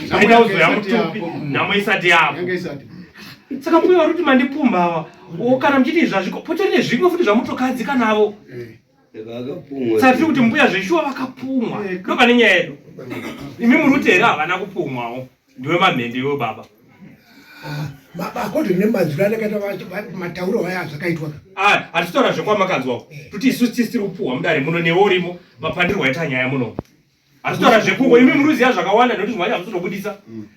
Paida kuzouya mutumbi nhamo isati yapo. Yange isati. Saka mbuya vari kuti mandipumha ava. O kana muchiti izvi hazviko potori nezvimwe futi zvamutokadzika navo. Saka tiri kuti mbuya zveshuwa vakapumwa. Ndo pane nyaya yedu. Imi muri kuti here havana kupumwawo. Ndiwe mamhende iwe baba. According nemanzwiro andakaita matauro aya zvakaitwa. Ah, hatitaura zvekwamakanzwa. Tuti isusu tisi tiri kupuhwa mudare muno newe urimo mapandirwo aita nyaya muno. Hatitaura zvekuko imi muri kuziva zvakawanda nekuti zvimwe zvacho hamusi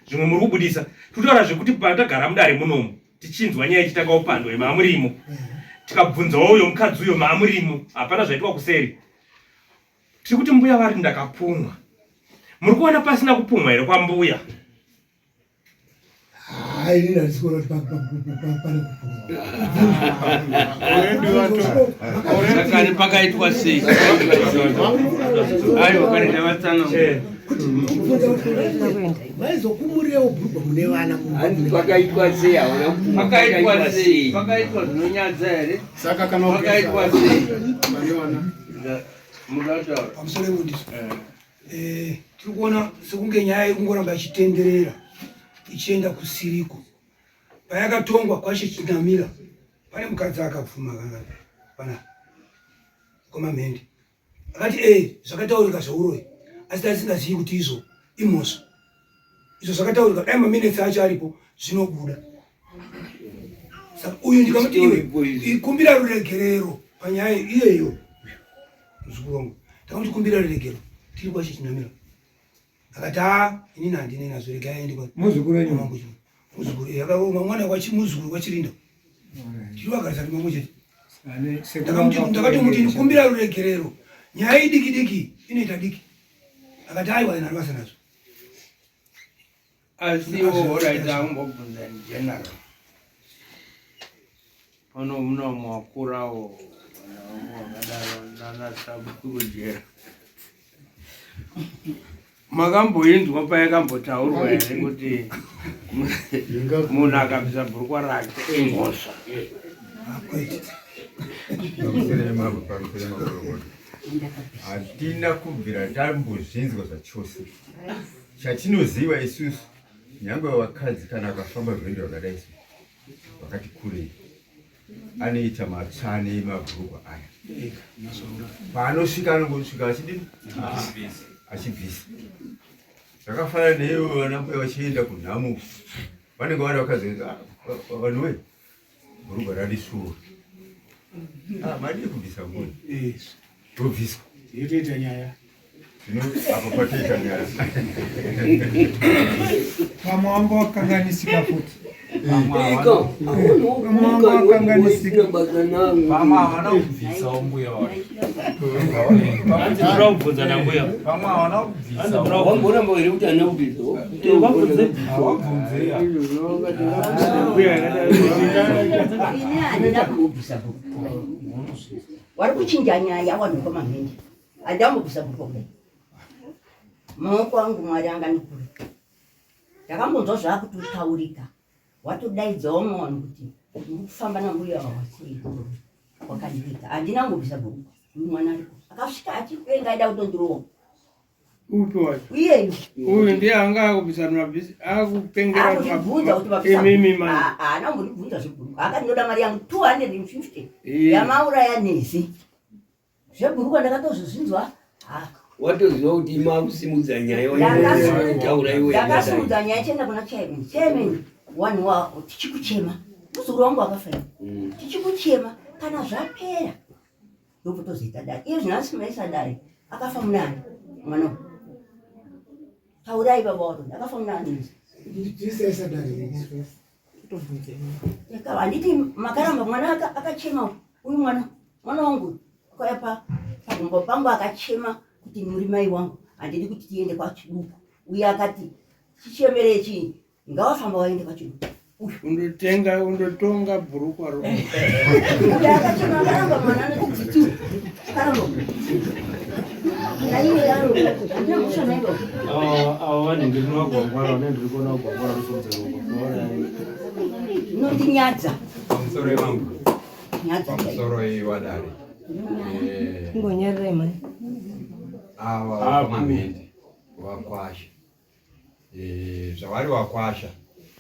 zvimwe muri kubudisa. Tutaura zvekuti patagara mudare munomu tichinzwa nyaya ichitanga kupandwa imi hamurimo. Tikabvunzawo uyo mukadzi uyo maamurimo hapana zvaitwa kuseri. Tiri kuti mbuya vari ndakapumwa. Muri kuona pasina kupumwa here kwambuya? Hayi, ini handisi kuona kuti pane kupfuma. Saka pakaitwa sei? Aiwa, kare ndavatsana. Vaizokumurewo bhurugwa mune vana. Pakaitwa sei? Hawana kupfuma. Pakaitwa sei? Pakaitwa zvinonyadza here? Saka kana pakaitwa sei? Pane vana. Mudataura. Pamusoro yebundiso. Tiri kuona sekunge nyaya iri kungoramba ichitenderera ichienda kusiriko. Payakatongwa kwaShe Chinamira pane mukadzi akabvuma akanga pana Mukoma Mhende akati zvakataurika zveuroyi, asi tasingazivi kuti izvo imhosva. Izvo zvakataurika, dai maminitsi acho aripo zvinobuda. Saka uyu ndikamuti iwe kumbira ruregerero panyaya iyeyo, muzukuru wangu, ndakamuti kumbira ruregerero tiri kwaShe Chinamira. Akati a inini handine nazvo, regai aende. Muzukuru wenyu? Wangu muzukuru, akaoma mwana muzukuru kwaChirinda, tiri vagarisani pamwe chete. Ndakatomuti ndikumbira ruregerero, nyaya idiki diki inoita diki. Akati aiwa, ina basa nazvo. Asiwo alright, angobvunza in general. Pano muna mwakurawo vana vamwe vakadaro nana sabukujera. Makamboinzwa payakambotaurwa here kuti munhu akabvisa bhurukwa rake imhosva? Pamusoro makorokota, hatina kubvira tambozvinzwa zvachose. Chatinoziva isusu, nyange vakadzi kana akafamba rwendo rwakadai so vakati kurei, anoita matsvane emabhurukwa aya. Paanosvika anongosvika achidini, achibvisa. Zvakafanana neivo vana mbuya vachienda kunhamo, vanenge vari vakadzi, vanhu we bhurugwa randisuwa, madii kubvisa mbuya, tobviswa. Yotoita nyaya. Zvino apo patoita nyaya. Vamwe vanga wakanganisika futi. Ika, Vamwe vanga wakanganisika. Vamwe havana kubvisawo mbuya wacho. Ndinoda kubvunza nambuya. Vamwe havana kubvisa. Wamboramba here kuti haana kubvisa? Hawabvunze. Ini handina kumbobvisa bhurukwa. Wari kuchinja nyaya wanhu kwamamhende. Handina kumbobvisa bhurukwa kudai. Maoko angu Mwari angandikure. Ndakambonzwa zvakutotaurika. Watodaidzawo mumwe vanhu kuti ndiri kufamba nambuya wawasei wakandivika. Handina kumbobvisa bhurukwa. Uyu mwana ariko. Akasvika achipenga aida kutondirowa. Upi wacho? Iyeyu. Uyu ndiye anga akubvisa mabvisi akupengera Akundibvunza kuti mabvisa. Imimi manje. Haana kumbondibvunza zvebhurukwa. Akati ndoda mari yangu 250 Iye. yamauraya nezi. Zvebhurukwa ndakatozozvinzwa. Watoziva kuti ima kusimudza nyaya waitaura iwe. Ndakasimudza nyaya chienda kuna chairman. Chairman, wanhu wa tichikuchema. Muzukuru wangu akafa. Tichikuchema kana zvapera. Ndokutozoita dare. Iye zvino nhasi maisa dare. Akafa munani mwana uyu. Taurai baba waro. Akafa munani. Tisaisa dare. Handiti makaramba mwana akachema uyu mwana wangu akauya pagumbo pangu akachema kuti muri mai wangu, handidi kuti tiende kwaChiduku. Uye akati chichemere chii, ngawafamba waende kwaChiduku. Undotenga, undotonga bhurukwa ro. Uye akachema akaramba mwana anoti dzitsi akaramba naiye handina mhosva naivo. Ava vanenge ndinowagwangwara, vane ndiri kuona kugwangwara rusimudza ruoko. Inondinyadza. Pamusoro yemambo. Nyadza. Pamusoro yewadare. Ingonyarirai mai. Ava vamamhende wakwasha. Zvavari wakwasha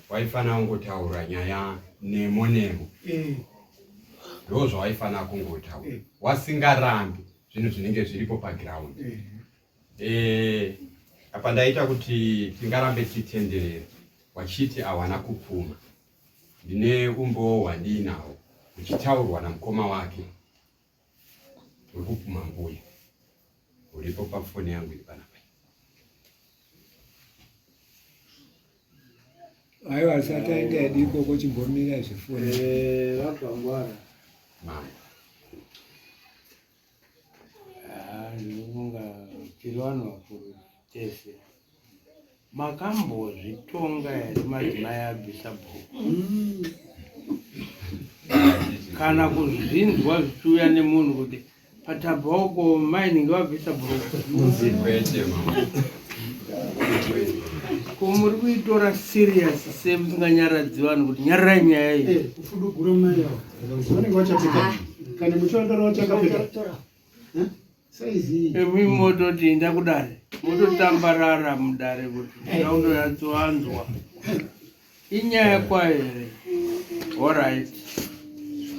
waifanira kungotaura nyaya nemo nemo. Ndo zvawaifanira kungotaura. Wasingarambi zvinhu zvinenge zviripo paground. Apa ndaita kuti tingarambe tichitenderera wachiti hawana kupfuma. Ndine umbowo hwandiinawo uchitaurwa namukoma wake wekupfuma mbuya uripo pafoni yangu iri panapa. Aiwa, asati aenda edu ikoko, chimbomira zvifoni. Vagwangwara. Mama. Ah, ndinofunga tiri vanhu vakuru tese. Makambozvitonga here madzimai abvisa bhuku? Kana kuzvinzwa zvichiuya nemunhu kuti patabva uko mai ninge vabvisa bhuku. Kwete mama. Ko muri kuitora serious sei musinganyaradzi vanhu kuti nyararai nyaya iyi? Eh, kufudugura mai avo. Vanenge vachapfeka. Kana muchivatora vachakapfeka. Eh? Saizi iyi. Imi mototi enda kudare mototambarara mudare kuti ndaundonyatsoanzwa inyaya kwayo here orit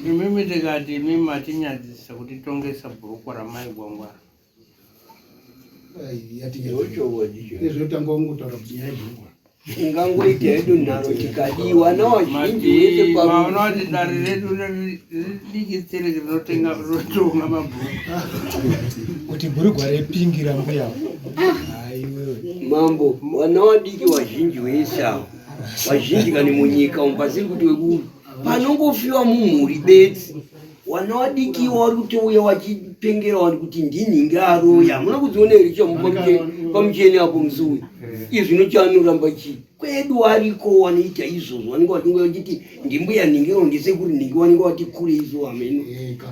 imimi tikati imimi matinyadzisa kutitongesa bhurukwa ramai gwangwara Ezvotanga wangotaura kuti nyaya yebhurukwa. Tingangoita hedu nharo tikadiwa nawazhinji wese Maona kuti dare redu ridiki tsereki rinotenga rinotonga mabhuku. Kuti bhurugwa repingi rambuya. Mambo, vana vadiki vazhinji vese ava vazhinji kani munyika umu pasiri kuti wekuru panongofiwa mumhuri bedzi wana wadiki wari kutouya wachipengera wani kuti ndinhingi aroya hamuna kudziona here chamupa pamucheni apo musi uyu izvi nochanoramba chii kwedu wariko wanoita izvozvo vanenge vachingouya vachiti ndimbuya nhingi or ndisekuru nhingi vanenge vati kure izvo hameno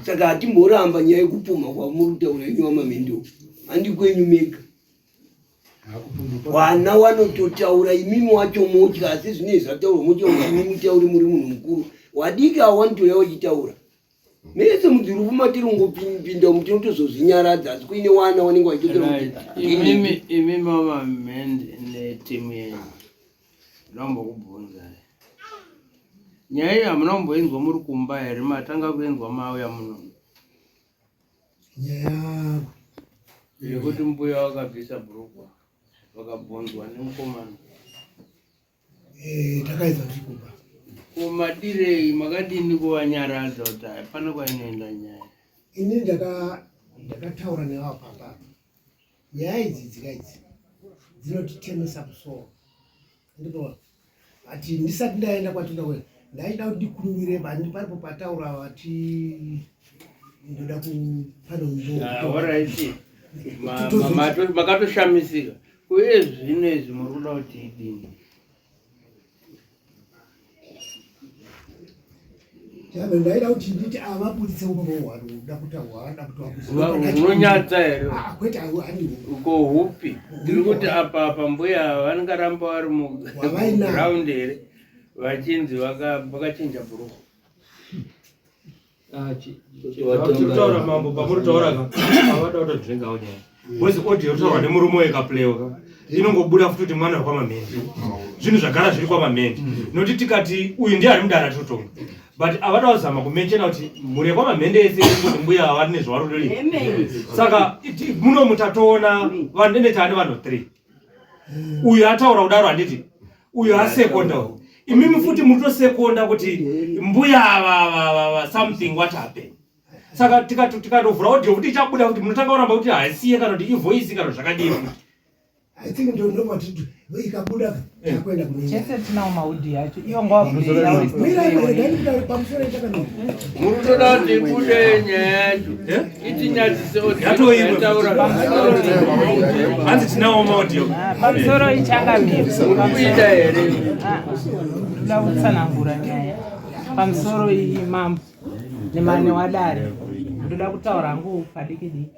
saka hatimboramba nyaya yekupumha kwamuri kutaura inyu wamamendo handi kwenyu mega Vana wanototaura imimi wacho motya asi zvinei zvataurwa motya kuti imi mutaure muri munhu mukuru. Wadiki avo wanotouya wachitaura. Mese mudzirufu matiri kungopinda umu tinotozozvinyaradza asi kuine wana wanenge wachitotaura kuti Imimi imimi mama mende netimu yenyu. Ndombokubvunzai. Nyaya iyo hamuna kumboinzwa muri kumba here matanga kuinzwa mauya muno? Nyaya yekuti mbuya wakabvisa bhurukwa vakabvunzwa nemukomana. Eh, takaedza tiri kumba. Ko madirei makadini kuvanyaradza kuti hapana kwainoenda nyaya? Ini ndakataura nevava pamba apa. Nyaya idzi dzika idzi dzinotitemesa musoro. Ndipo ati ndisati ndaenda kwatinoda kuenda ndaida kuti ndikumbire bani paripo pataura vati ndoda kupano Alright. Makatoshamisika. Uye zvino izvi muri kuda kuti idini? Jame ndaida kuti nditi avabuditse umbowo hwanoda kuti hwaada kuti Unonyadza here? Ah, kwete handiwo. Uko hupi? Tiri kuti apa apa mbuya vangaramba vari muground here vachinzi vakachinja bhuruku. Taura mambo pamuri taura ka avada kutodrengawo nyaya because audio yotaurwa nemurume wekaplewa ka inongobuda futi kuti mwana wekwamamhendi zvinhu zvagara zviri kwamamhendi nokuti tikati uyu ndiye ari mudara tinotonga but avada kuzama kumenshena kuti mhuri yekwamamhende yese kuti mbuya ava nezvavarudori saka muno mutatoona vanhu nene taane vanhu 3 uyu ataura kudaro handiti uyu asekonda uyu imimi futi mutosekonda kuti mbuya ava something what happened saka tikatovhura audio futi ichabuda kuti munotanga kuramba kuti haisiye kana kuti ivoice kana zvakadii futi I think ndo ndopati ikabuda takuenda kune chese tinawo maudhi acho iwo ngawabvira pamusoro itakanaka Muri kutoda kuti ibude nyaya yacho itinyadzise Yatoimwe. Hanzi tinawo maaudio. Pamusoro ichangamire. Kuita here? Ndoda kutsanangura nyaya pamusoro iyi mambo nemane wadare ndoda kutaura hangu padiki diki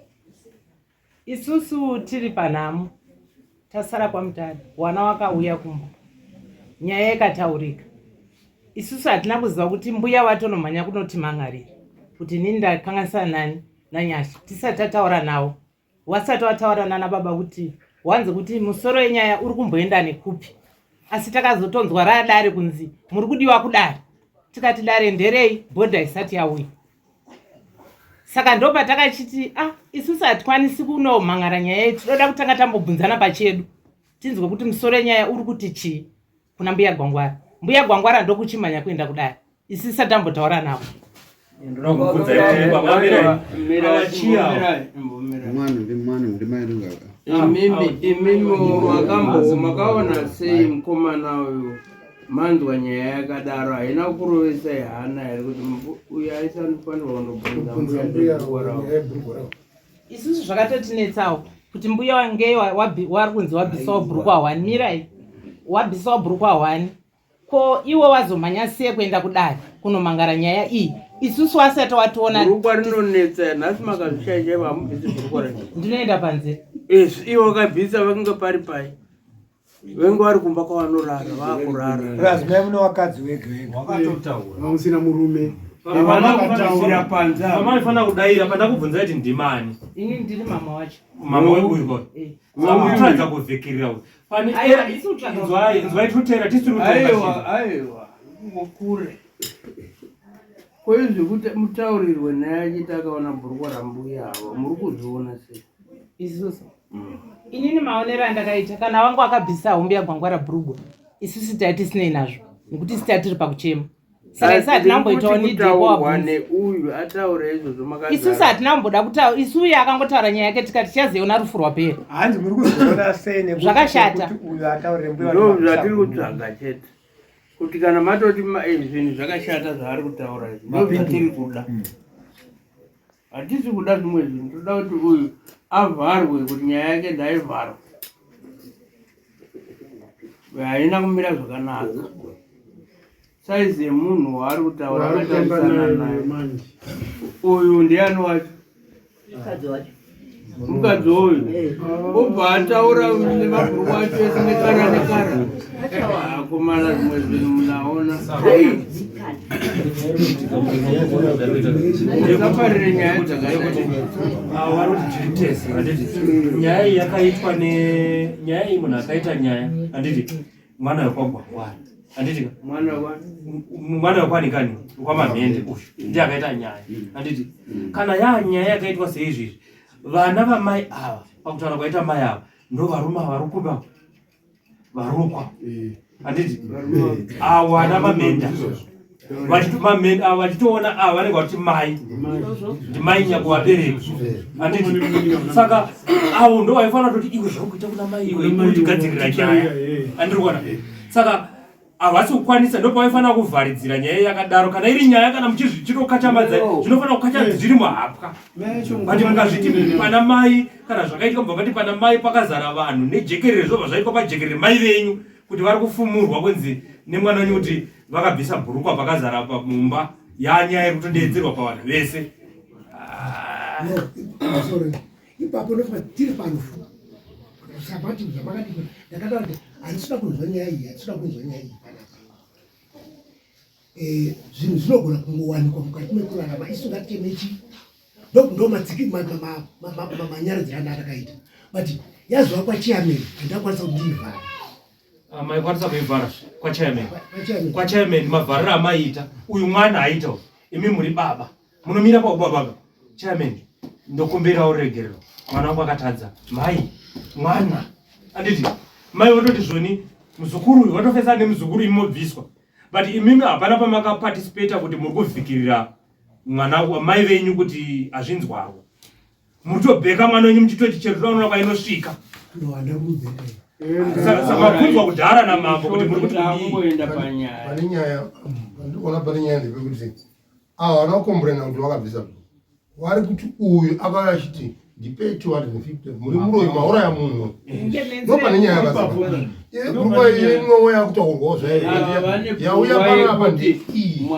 Isusu tiri panhamo tasara kwaMutare, wana wakauya kumba, nyaya ikataurika. Isusu hatina kuziva kuti mbuya vatonomhanya kunotimhan'arira kuti inini ndakanganisa nani naNyasha tisati tataura navo, wasati wataura nana baba kuti wanzi kuti musoro yenyaya uri kumboenda nekupi asi takazotonzwa radare kunzi muri kudiwa kudare tikati dare nderei bhodha isati yauya saka ndopatakachiti ah isusu hatikwanisi kunomhan'ara nyaya iyi tinoda kutanga tambobvunzana pachedu tinzwe kuti musoro yenyaya uri kuti chii kuna mbuya gwangwara mbuya gwangwara ndokuchimhanya kuenda kudare isi tisati tambotaura navo Imimi makaona sei mukomana uyu manzwa nyaya yakadaro haina kurovesai hana here kuti uyu aisanofanirwa kundobvunza mbuya bhurugwa ravo isusu zvakatotinetsawo kuti mbuya wange wari kunzi wabvisawo bhurukwa hwani mirai Wabvisawo bhurukwa hwani. Ko iwe wazomhanya sei kuenda kudare kunomangara nyaya iyi isusu wasati wationa? Bhurukwa rinonetsa nhasi makazvishaya chaivo hamubvisi bhurukwa racho. Ndinoenda panze. Izvi iwe wakabvisa vange pari pai. Venge vari kumba kwavanorara vakurara. Plus mai mune wakadzi wega wega. Wakatotaura. Vamusina murume. Havana panze. Pamaifanira kudaira pandakubvunza kuti ndimani. Ini ndiri mama wacho. Mama weuyu kwa. Eh. Unotaridza kuvhikirira uyu. Pane Aiwa, handisi kutsvaga inzwai inzwai totera tisiri kutonga Aiwa chinhu. aiwa kure. Koizvi kuti mutaurirwe naye achiti akaona bhurukwa rambuya avo muri kuzviona sei? Isusu. Inini maonero andakaita kana wangu akabvisa hombe yagwangwara bhurugwa isusu tai tisinei nazvo nekuti isi tatiri pakuchema. Saka isu hatina kumboitawo need Kutaurwa yekuwabvunza. neuyu ataura izvozvo makazara. Isusu hatina kumboda kutaura isu uye akangotaura nyaya yake tikati tichazoiona rufu rwapera. Hanzi muri kuzoona sei nekuti Zvakashata. nekuti uyu ataurire mbuya Ndo zvatiri kutsvaga chete. Kuti kana matoti zvinhu zvakashata zvaari kutaura izvi ndo zvatiri kuda. Hatisi kuda zvimwe zvinhu toda kuti uyu avharwe kuti nyaya yake ndaivharwe. Haina kumira zvakanaka. Saizi yemunhu waari kutaura Waari kutamba akatarisana naye naye. manje. Uyu ndiani wacho? Mukadzi wacho. Mukadzi uyu obva ataura nemabhuru wacho ese nekara nekara. Akomana zvimwe zvinhu munaona. Musaparire nyaya dzakadai. Avo vari kuti tiri tese handiti nyaya iyi yakaitwa ne nyaya iyi munhu akaita nyaya handiti mwana wekwagwangwara handiti ka? Mwana wa mwana wekwani kani wekwamamhende uyu ndiye akaita nyaya handiti kana yaa nyaya yakaitwa seizvizvi vana vamai ava pakutaura kwaita mai ava ndo varume ava vari kuba varukwa handiti awa ana mamenda Vachito- mamenda ava vachitoona ava vanenge vachiti mai ndimai nyakuvabereki handiti saka avo ndo vaifanira kutoti iwe zvauri kuita kuna mai iwe unotigadzirira nyaya andiri kuona saka havasi kukwanisa ndo pavaifanira kuvharidzira nyaya yakadaro kana iri nyaya kana muchizvichitokachamadzai zvinofanira kukachadza zviri muhapwa but mukazviti pana mai kana zvakaitika mubva mati pana mai pakazara vanhu nejekerere zvobva zvaitwa pajekerere mai venyu kuti vari kufumurwa kunzi nemwana wenyu kuti vakabvisa bhurukwa pakazara pamumba yanyaya yekutodeedzerwa pavanhu vese. No, sorry. Ipapo ndofunga tiri parufu. Sabati zvamakadii ndakataura kuti handisina kunzwa nyaya iyi, handisina kunzwa nyaya iyi panapa. Eh, zvinhu zvinogona kungowanikwa mukati mekurarama isu ngatiteme chi ndo madziki manyaradziro anda atakaita but yazova kwachairman handakwanisa kuti ndiivhare. Ah, maikwanisa kuivhara kwachairman. Kwachairman. Kwachairman mavhariro amaiita uyu mwana aita uyu imi muri baba munomira paubaba chairman ndokumbirawo ruregerero mwana wangu akatadza mai mwana anditi mai vototi zvoni muzukuru uyu vatofesa nemuzukuru imi mobviswa but imimi hapana pamakaparticipata kuti muri kuvhikirira mwana mai venyu kuti hazvinzwarwo muri kutobheka mwana wenyu muchitoti chero toona kwainosvika. No, handina kumubheka. Saka mabvunzwa kudhara namambo kuti muri kuti kudii? Takungoenda panyaya. Pane nyaya ndikuona pane nyaya ndepekuti ava vana kukomburena kuti wakabvisa vari kuti uyu akauya achiti ndipei 250 muri muroyi mauraya munhu ndo pane nyaya yakazaa imwewo yakutaurwawo zvayo yauya panapa ndeiyi.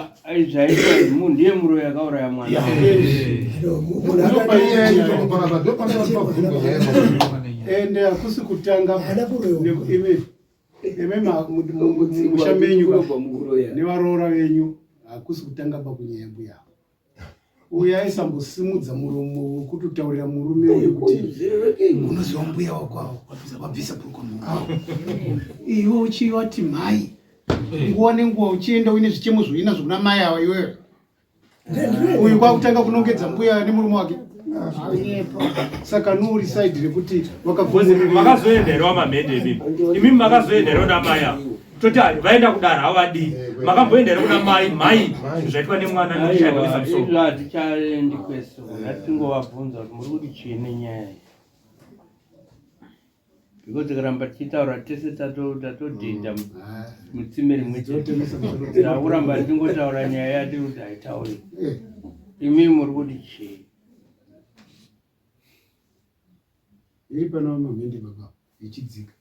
Zvaitwa munhu ndiye muroyi akauraya mwana. Ende hakusi kutanga imi imi musha menyu nevaroora venyu hakusi kutanga pakunyaya mbuya uyu aisambosimudza muromo wekutotaurira murume uyu kuti unoziva mbuya wako avo wabvisa bhurukwa munhu iwe uchivati mhai nguva nenguva uchienda uine zvichemo zvoinazvo kuna mai ava iwewe uyu kwakutanga kunongedza mbuya nemurume wake saka nuri side rekuti Makazoenda here wamamhende imimi? Imimi makazoenda here kuna mai ava? Toti hai, vaenda kudara havadii makamboenda here kuna mai mai zvaitwa nemwana nekushaya kuisa musoro? Izvo hatichaendi kwese ngatingovabvunza kuti muri kuti chii nenyaya iyi because tikaramba tichitaura tese tatodhinda mutsime rimwe chete takuramba tichingotaura nyaya yatiri kuti haitauri imi muri kuti chii? Iri pana mamhende baba ichidzika.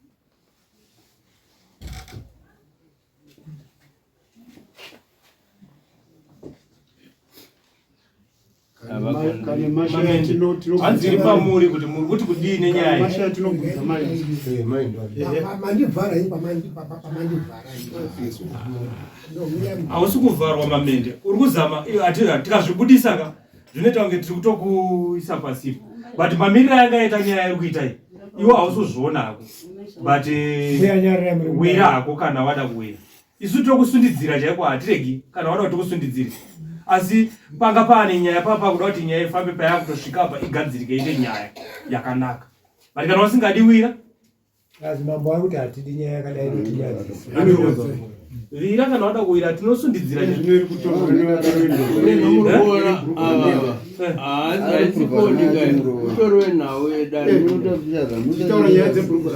Hanzi iri pamuri kuti muri kuti kudii nenyaya Mashaya tinobvunza mai. Mandivhara ini pamandivhara. Hausi kuvharwa mamende, uri kuzama tikazvibudisa ka zvinoita kunge tiri kutokuisa pasipo, but mamiriro ayanga aita nyaya iri kuita iyi iwe hausi kuzviona hako, but wira hako kana wada kuwira. Isu tokusundidzira chaiko, hatiregi kana wada kuti tikusundidzire, asi panga paane nyaya papa kuda kuti nyaya ifambe payakutosvika apa igadzirike ite nyaya yakanaka, but kana usingadi wira. Asi mambo ari kuti hatidi nyaya yakadai inotinyadzisa. Vira kana wada kuwira, tinosundidzira. Utorwe nhau yedare,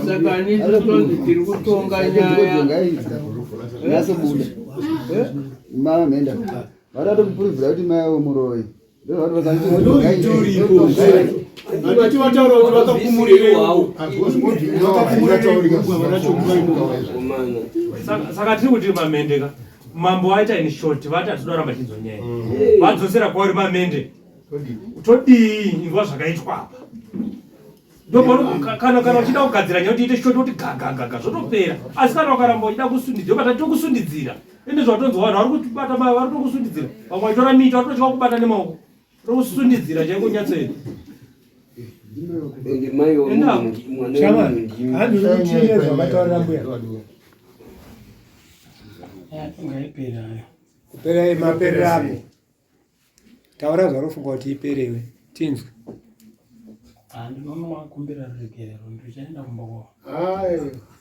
saka anisi tonzi tiri kutonga nyaya. Nyasobuda mama menda vada tokupuruvhira kuti mai avo muroyi. Vati vataura kuti vakakumurire. Saka tiri kuti mamende ka mambo aita in short, vati hatinoda ramba chinzwa nyaya, vadzosera kwauri mamende, todii? Inzwa zvakaitwa apa. Kana uchida kugadzira nyaya kuti iite short, kuti gagagaga zvotopera, asi kana ukaramba uchida kusundidzira, bata tokusundidzira. Ende zvatonzwa vanhu vari kutibata, vari kutokusundidzira, vamwe vachitora miti, vari kutotya kubata nemaoko, tokusundidzira chaiko nyatsoenda. Ende mai Enda. mwana Shama, wemunhu ndimi. hanzi uri kutii nezvamataurira mbuya? Ngaipera hayo. Kupera maperero ako. Taura zvarufunga kuti iperewe. Tinzwe. Ndinonovakumbira ruregerero, ndichaenda kumba kwavo.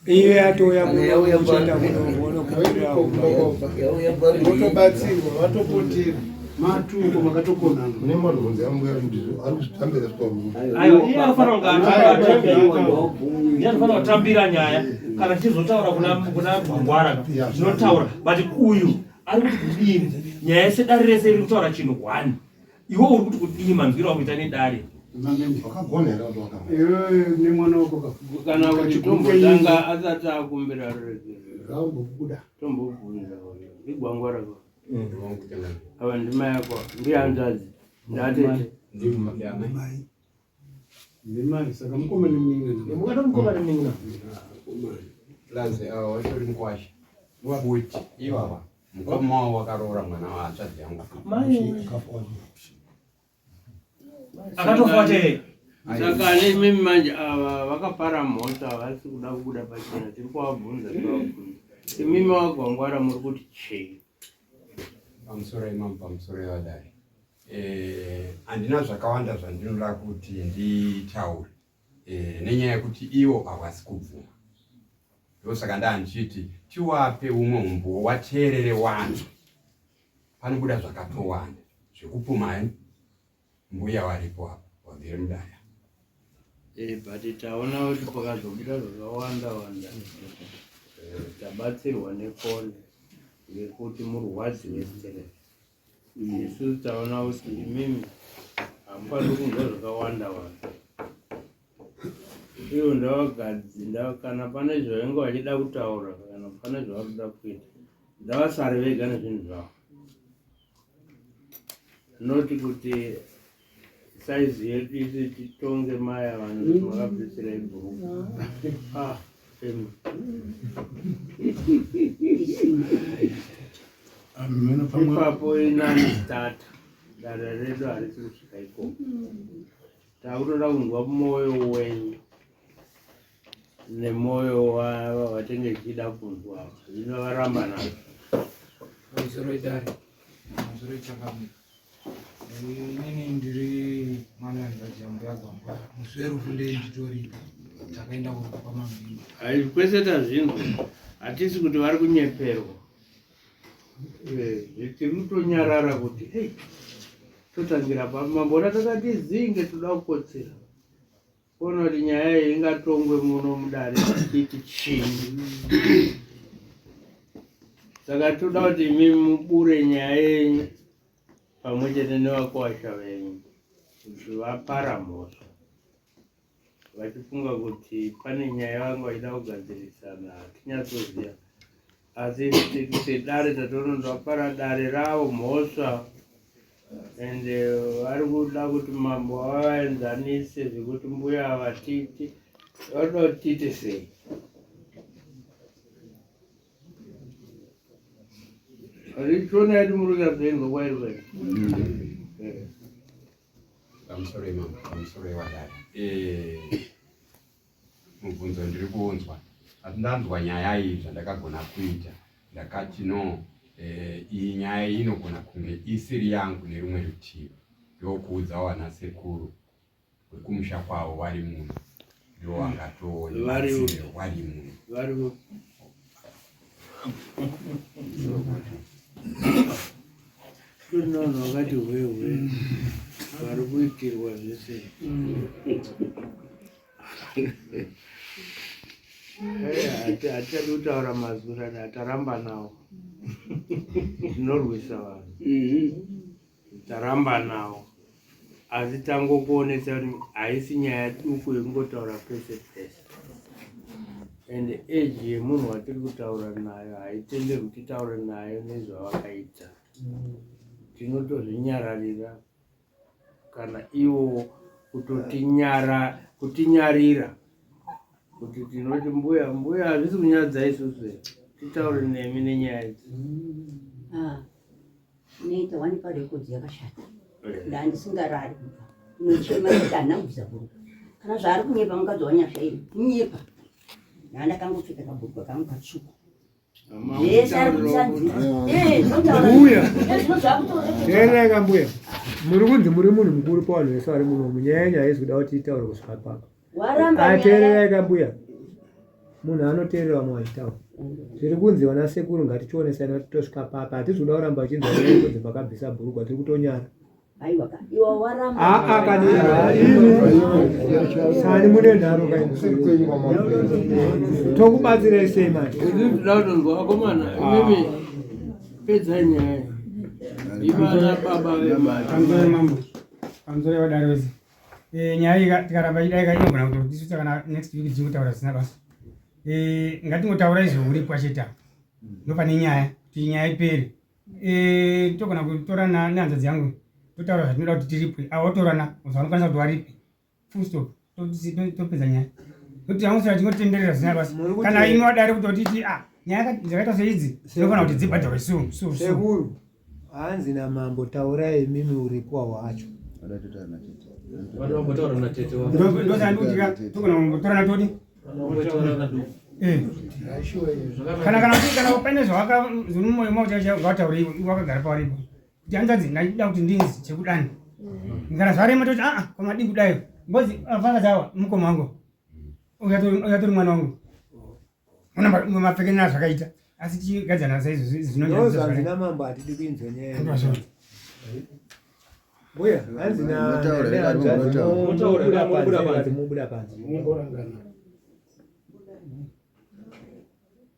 Iye atouya Kana yauya kuno uchienda kuno kunokumbira kumba. Yauya pamberi. Votobatsirwa vatopotera matuko makatokonana. Mune mabvunzo yambuya kuti ari kuzvitambira zvikwamu. Aiwa, iye anofanira kunge iye anofanira kutambira nyaya kana tichizotaura kuna Gwangwara ka, tinotaura, but uyu ari kuti kudini? Nyaya yese dare rese iri kutaura chinhu one, iwe uri kuti kudini? Manzwiro akuita nedare. Wakagona here kuti wakagona? Iwewe nemwana wako ka. Kana kuti tombotanga asati akumbira ruregerero, Ngaumbobuda. tombobvunza uyu ndigwangwara ko ava ndimai yako, ndihanzvadzi, ndatete? Ndimai, saka mukoma nemunin'ina. Mukati mukoma nemunin'ina. Plus ava vatori mukwasha kuti ivava mukoma wavo wakaroora mwana wahanzvadzi yangu. Akatofa chaiye. Saka ane imimi manje ava vakapara mhosva, havasi kuda kubuda pachena, tiri kuvabvunza, tivabvunza imimi wagwangwara muri kuti chii? Pamusoro imamo, pamusoro yevadare, handina zvakawanda zvandinoda kuti nditaure nenyaya yekuti ivo havasi kubvuma. Ndosaka ndaa ndichiti tiwape umwe umbowo wateerere wanzwe, panobuda zvakatowanda zvekupumai mbuya waripo apa wagere mudare. But taona kuti pakazobuda zvakawanda wanda. Tabatsirwa nefoni yekuti murwadziwe stress. Isusu taona kuti imimi hamufaniri kunzwa zvakawanda wanda. Ivo ndavagadzi kana pane zvavange vachida kutaura, kana pane zvavari kuda kuita, ndavasare vega nezvinhu zvavo, noti kuti saizi yedu isu titonge maya vanhu kuti makabvisira ibhuruku. Ah, emi. Ipapo inani start dare redu harisi kusvika ikoko, takutoda kunzwa mwoyo wenyu nemwoyo wava vatenge tichida kunzwa, zvino varamba nazvo. Pamusoro idare, pamusoro ichangamira. Inini ndiri mwana wehanzvadzi yambuya Gwangwara. Musi werufu ndei nditoripo, takaenda kurufu kwamambini. Hai, kwese tazvinzwa, hatisi kuti vari kunyeperwa. Tiri kutonyarara kuti hei, totangira papi? Mambona takati zinge toda kukotsira kuona kuti nyaya iyi ingatongwe muno mudare tichiti chii. Saka toda kuti imi mubure nyaya yenyu pamwe chete nevakuwasha venyu kuti vapara mhosva. Vachifunga kuti pane nyaya vanga vachida kugadzirisana, hatinyatsoziva. Asi sedare tatononzwa dare ravo mhosva and vari kuda kuti mambo vavaenzanise zvekuti mbuya vatiti vanoda kuti tiite sei. Richiona yedu muri kunyatsoinzwa kwairi kwena. Pamusoro imambo, pamusoro yewadare. Mubvunzo ndiri kuunzwa asi ndanzwa nyaya iyi zvandakagona kuita ndakati no, iyi nyaya iyi inogona kunge isiri yangu nerumwe rutivi, ndokuudza wana sekuru wekumusha kwavo wari muno ndo wangatoona wari muno vari kunono vakati hwehwe vari kuitirwa zvese. Hatichadi kutaura mazwi rani, taramba nawo, tinorwisa vanhu, taramba nawo, asi tangokuonesa kuti haisi nyaya duku yekungotaura pese pese, and age yemunhu watiri kutaura nayo haitenderwi titaure nayo nezvavakaita. Tinotozvinyararira kana ivo kutotinyara, kutinyarira kuti tinoti mbuya, mbuya, hazvisi kunyadza isusu here titaure nemi nenyaya idzi? Ah, inoita wani parekodzi yakashata, ndandisingarari kubva unochema kuti handina kubvisa bhurukwa. Kana zvaari kunyepa mukadzi wanyasha ini kunyepa, ndandakangopfeka kabhurukwa kangu katsvuku. Mbuya, teerera mbuya, muri kunzi muri munhu mukuru pavanhu vese vari munomu. Nyaya yenyu haisi kuda kuti itaure kusvika papa. Ateererai kambuya, munhu anoteerera vamwe vachitaura. Zviri kunzi vana sekuru ngatichionesai kuti tosvika papa. Hatisi kuda kuramba vachinzi kunzi makabvisa bhurugwa, tiri kutonyara. Aa, kani imi sani mune nharo kaini, tokubatsirai sei manje? Ndautonzwa akomana, imimi pedzai nyaya ivana baba vemari. Pamusoro mambo, pamusoro yevadare wese. Nyaya iyi tikaramba ichidai inogona kutotisvitsa kana next week tichingotaura zvisina basa. Ngatingotaurai zveuripwa chete apa, ndopane nyaya kuti nyaya ipere. Togona kutorana nehanzvadzi yangu totaura zvatinoda kuti tiripwe, ava votorana zvavanokwanisa kuti varipe, full stop, topedza nyaya, nokuti angosara tingotenderera zvisina basa. Kana imi wadare kutotiti ah, nyaya dzakaita seidzi dzinofanira kuti dzibhadharwe su su su. Sekuru, hanzi namambo taurai imimi uripwa hwacho. Ndosandikutika togona kungotorana todi kana pane zvawaka zviri mumwoyo mako chaicho ngawataure iwe wakagara pawaripo kuti hanzvadzi ndaida kuti ndinzi chekudani, kana zvarema toti aa kwamadii kudai, ngozi afakazi awa mukoma wangu uyatori mwana wangu mapfekenera zvakaita, asi tichigadzana saizvozvo. Zvinonzwanzi namambo hatidi kuinzwa nyaya. Mbuya, hanzi nehanzvadzi mubuda panze, mubuda panze.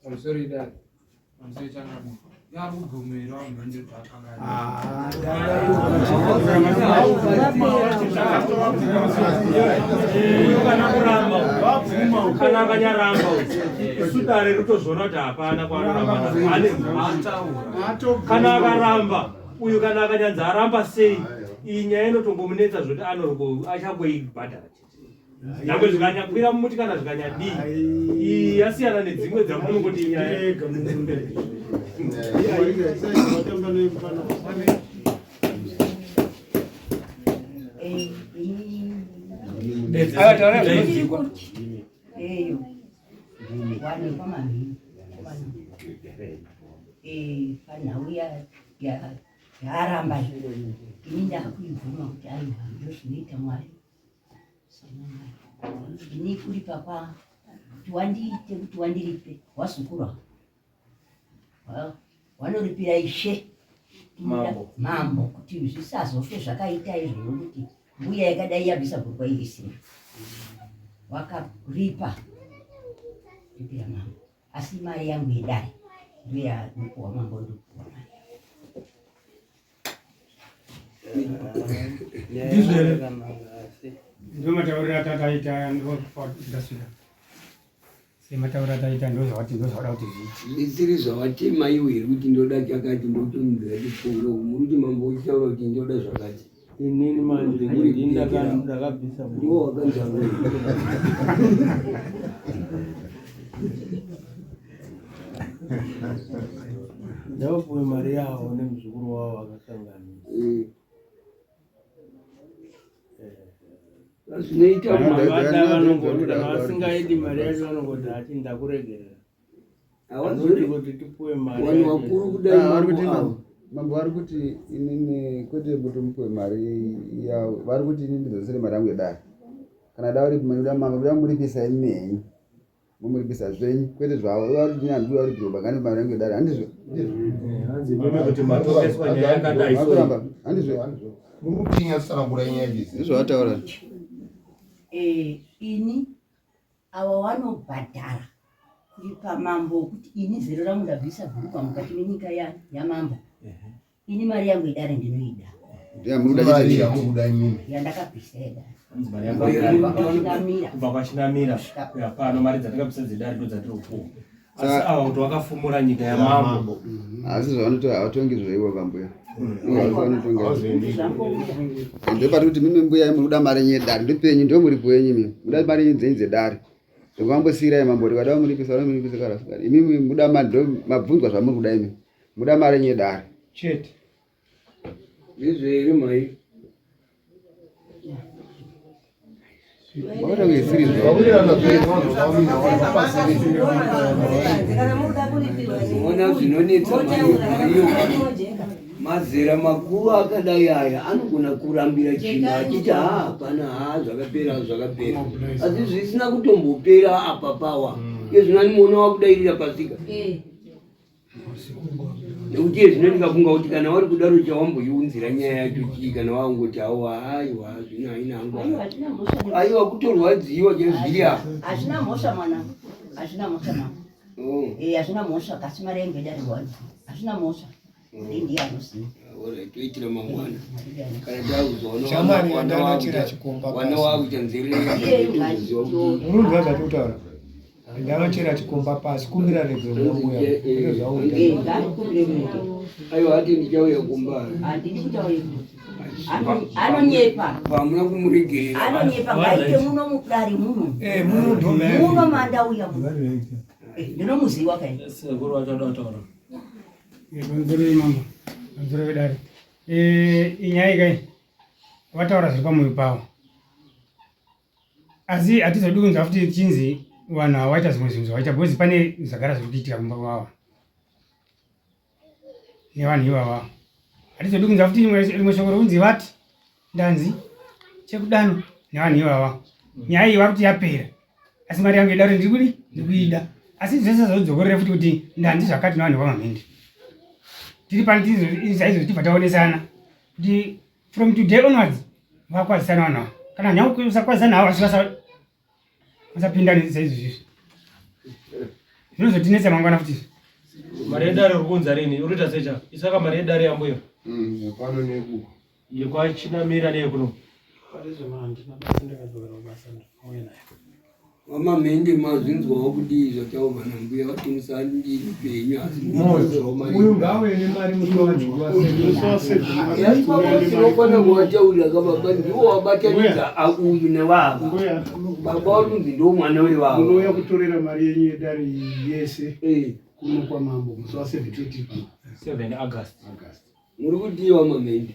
Pamusoro idare, pamusoro changamire. Yari kugomera mhende dzakanga. Kana kuramba kana akanyaramba, isu dare rotozviona kuti hapana kwaanoramba. Kana akaramba uyu, kana akanyanza aramba sei, iyi nyaya inotongomunetsa zvoti anoroko achangoibhadhara chete, nyangwe zvikanyakwira mumuti kana zvikanyadii. Iyi yasiyana nedzimwe dzamunongoti nyaya. Eyo wanikwa mamhini panhau yaaramba, ini ndakuibvuma kuti aiwa, ndo zvinoita Mwari sana Mwari. Ini kuripa kwa kuti wandiite kuti wandiripe wazukuru wanoripira ishe Mambo. Mambo, kuti zvisazofe zvakaita izvo nokuti mbuya yakadai yabvisa bhurukwa iri isina wakaripa ripira mambo, asi mari yangu yedare ndoyanopuwa mambo, ndopuwa mari. Ndizvo here? Ndomatauriro atataita ndosvika sematauriro ataita ndozvawati ndozvawada kuti zviite. Zvisiri zvawatema iwe here kuti ndoda chakati ndotomudza chifungo muri kuti mambo uchitaura kuti ndoda zvakati. Inini manje ndini ndakabvisa ndiwo wakanzarwo. Ndavapuwe mari yavo nemuzukuru wavo akakanganisa. Zvinoita vada vanongoti kana vasingaidi mari yacho vanongoti hati ndakuregerera. Havanoti kuti tipuwe mari. Vanhu vakuru kudai Ah, vari kuti mambo ava. Mambo vari kuti inini kwete kuti mupuwe mari yavo, vari kuti inini ndidzosere mari yangu yedare. Kana da uri muda mambo muda muripisa imi henyu. Mumuripisa zvenyu kwete zvavo. Vari kuti inini handidi kuripirwa bagani mari yangu yedare. Handizvo? Hanzi imimi kuti matongeswa nyaya yakadai so. Makuramba. Handizvo? Muri kutinya tsanangura nyaya idzi. Ndizvo vataura. Eh, ini ava wanobhadhara kuripa mambo kuti ini zero rangu ndabvisa bhurukwa mukati menyika yamambo ini mari yangu yedare ndinoida Mari yamukuda imimi. yandakabvisa yedare Kubva kwachinamira kuya pano mari dzatakabvisa dzedare ndo dzatiri kupuwa. Asi ava kuti wakafumura nyika yamambo. Asi zvavanoto havatongi zveivo vambuya. Ndopati kuti mimi mbuya muri kuda mari yenyu yedare ndopenyu ndo muripo wenyu imimi muda mari yenyu dzenyu dzedare zvokwambosiyirai mambo kuti kada muripisa kada muripisa kana vasingadi imimi muda mari ndo mabvunzwa zvamuri kuda imimi muda mari yenyu yedare chete. Ndizvo here mai? Makaita kunge isiri zvavo. Ona zvinonetsa maiyo mazera makuru akadai aya anogona kurambira chinhu achiti haa hapana haa zvakapera zvakapera asi zvisina kutombopera apa pawa iye zvino animuona wakudairira pasika nekuti iye zvino ndikafunga kuti kana wari kudaro chawamboiunzira nyaya yacho chii kana wangoti awa aiwa zvino haina hangu Aiwa, hatina mhosva ne- aiwa kutorwadziwa chezviri apa hazvina mhosva mwanangu hazvina mhosva mama Oh. Eh, hazvina mhosva kasi mari yangu yedare wani hazvina mhosva Mwari ndiye anoziva Alright, toitira mangwana kana takuzoona Shamwari yandanochera chikomba wana pasi. wakuita nzerere Urunzwa zvatokutaura. Ndanochera chikomba pasi kumbira regero mbuya. Ndizvo zvauita. Aiwa hati ndichauya kumba. Handidi kutaura Anonyepa. Pamuna kumuregerera. Anonyepa ngaite muno mudare muno. Eh, muno ndo Muno mandauya muno. Eh, ndinomuziwa kai. Sekuru vachada kutaura. Pamusoro yemambo, pamusoro vedare. Eh, inyaya kai vataura zviri pamwoyo pavo. Asi hatizodi kunzwa futi chinzi vanhu havaita zvimwe zvinhu zvavaita because pane zvagara zviri kuitika kumba kwavo nevanhu ivava. Hatizodi kunzwa futi rimwe shoko rokunzi vati ndanzi chekudano nevanhu ivava. Nyaya iyi vari kuti yapera asi mari yangu yedare ndiri kudi ndiri kuida asi zvese zvodzokorere futi kuti ndanzi zvakati nevanhu vamamhende tiri pano saizvo tibva taonesana kuti from today onwards vakwazisana vanhu ava kana nhau usakwazisana havo asi vasapinda saizvo izvi zvinozotinetsa mangwana futi Mari yedare uri kuunza rini? Uri kuita sei chako? Isaka mari yedare yambuya. Pano nekuko. Yekwachinamira neyekuno. Parizvino handina basa ndakadzokera kubasa ndauya nayo. Vamamhende mazvinzwawo kudii zvataurwa nambuya vati musandiri penyu asi Uyu ngauye nemari musi wacho. tinofana kuvataurira ka baba ndiwo wabatanidza uyu nevava baba vari kunzi ndo mwana wevava Munouya kutorera mari yenyu yedare iyi yese kuno kwamambo musi wa 7 pano. 7 August. August. muri kudiwa mamhende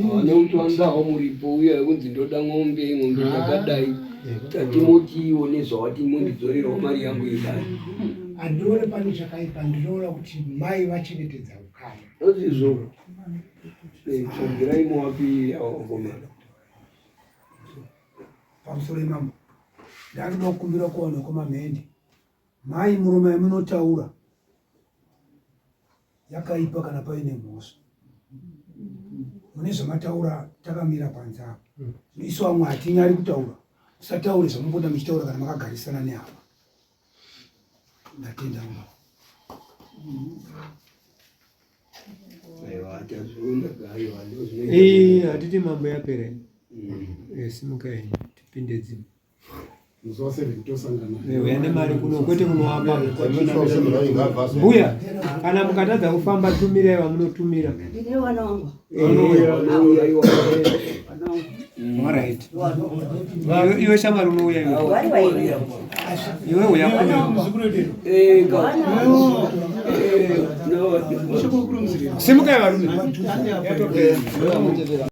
havana kuti wangawo muripo uya wekunzi ndoda ng'ombe ng'ombe yakadai tatimotiwo nezvawati mondidzorerawo mari yangu yedare Handione pane chakaipa, ndinoona kuti mai vachengetedza ukama. ndozvizvo tsvagirai muwapi awakomana Pamusoro imambo. Ndakuda kukumbira kuvanhu vekwamamhende. Mai murume yamunotaura yakaipa kana paine mhosva. Mune zvamataura takamira panze apa. Isu vamwe hatinyari kutaura. Musataure zvamunoda muchitaura kana makagarisana nehama. Ndatenda mama. aiwa tazviona aiwa Eh, hatiti mambo yapera. Eh, simukai tipinde dzimwe. Musi wa 7 tosangana. Eh, uya nemari kuno kwete kunoapa. Mbuya, kana mukatadza kufamba tumirai vamunotumira. Ndine vana vangu. Eh. Alright. Iwe shamwari unouya iwe. Iwe uya kuno. Simukai varume. Yatopera.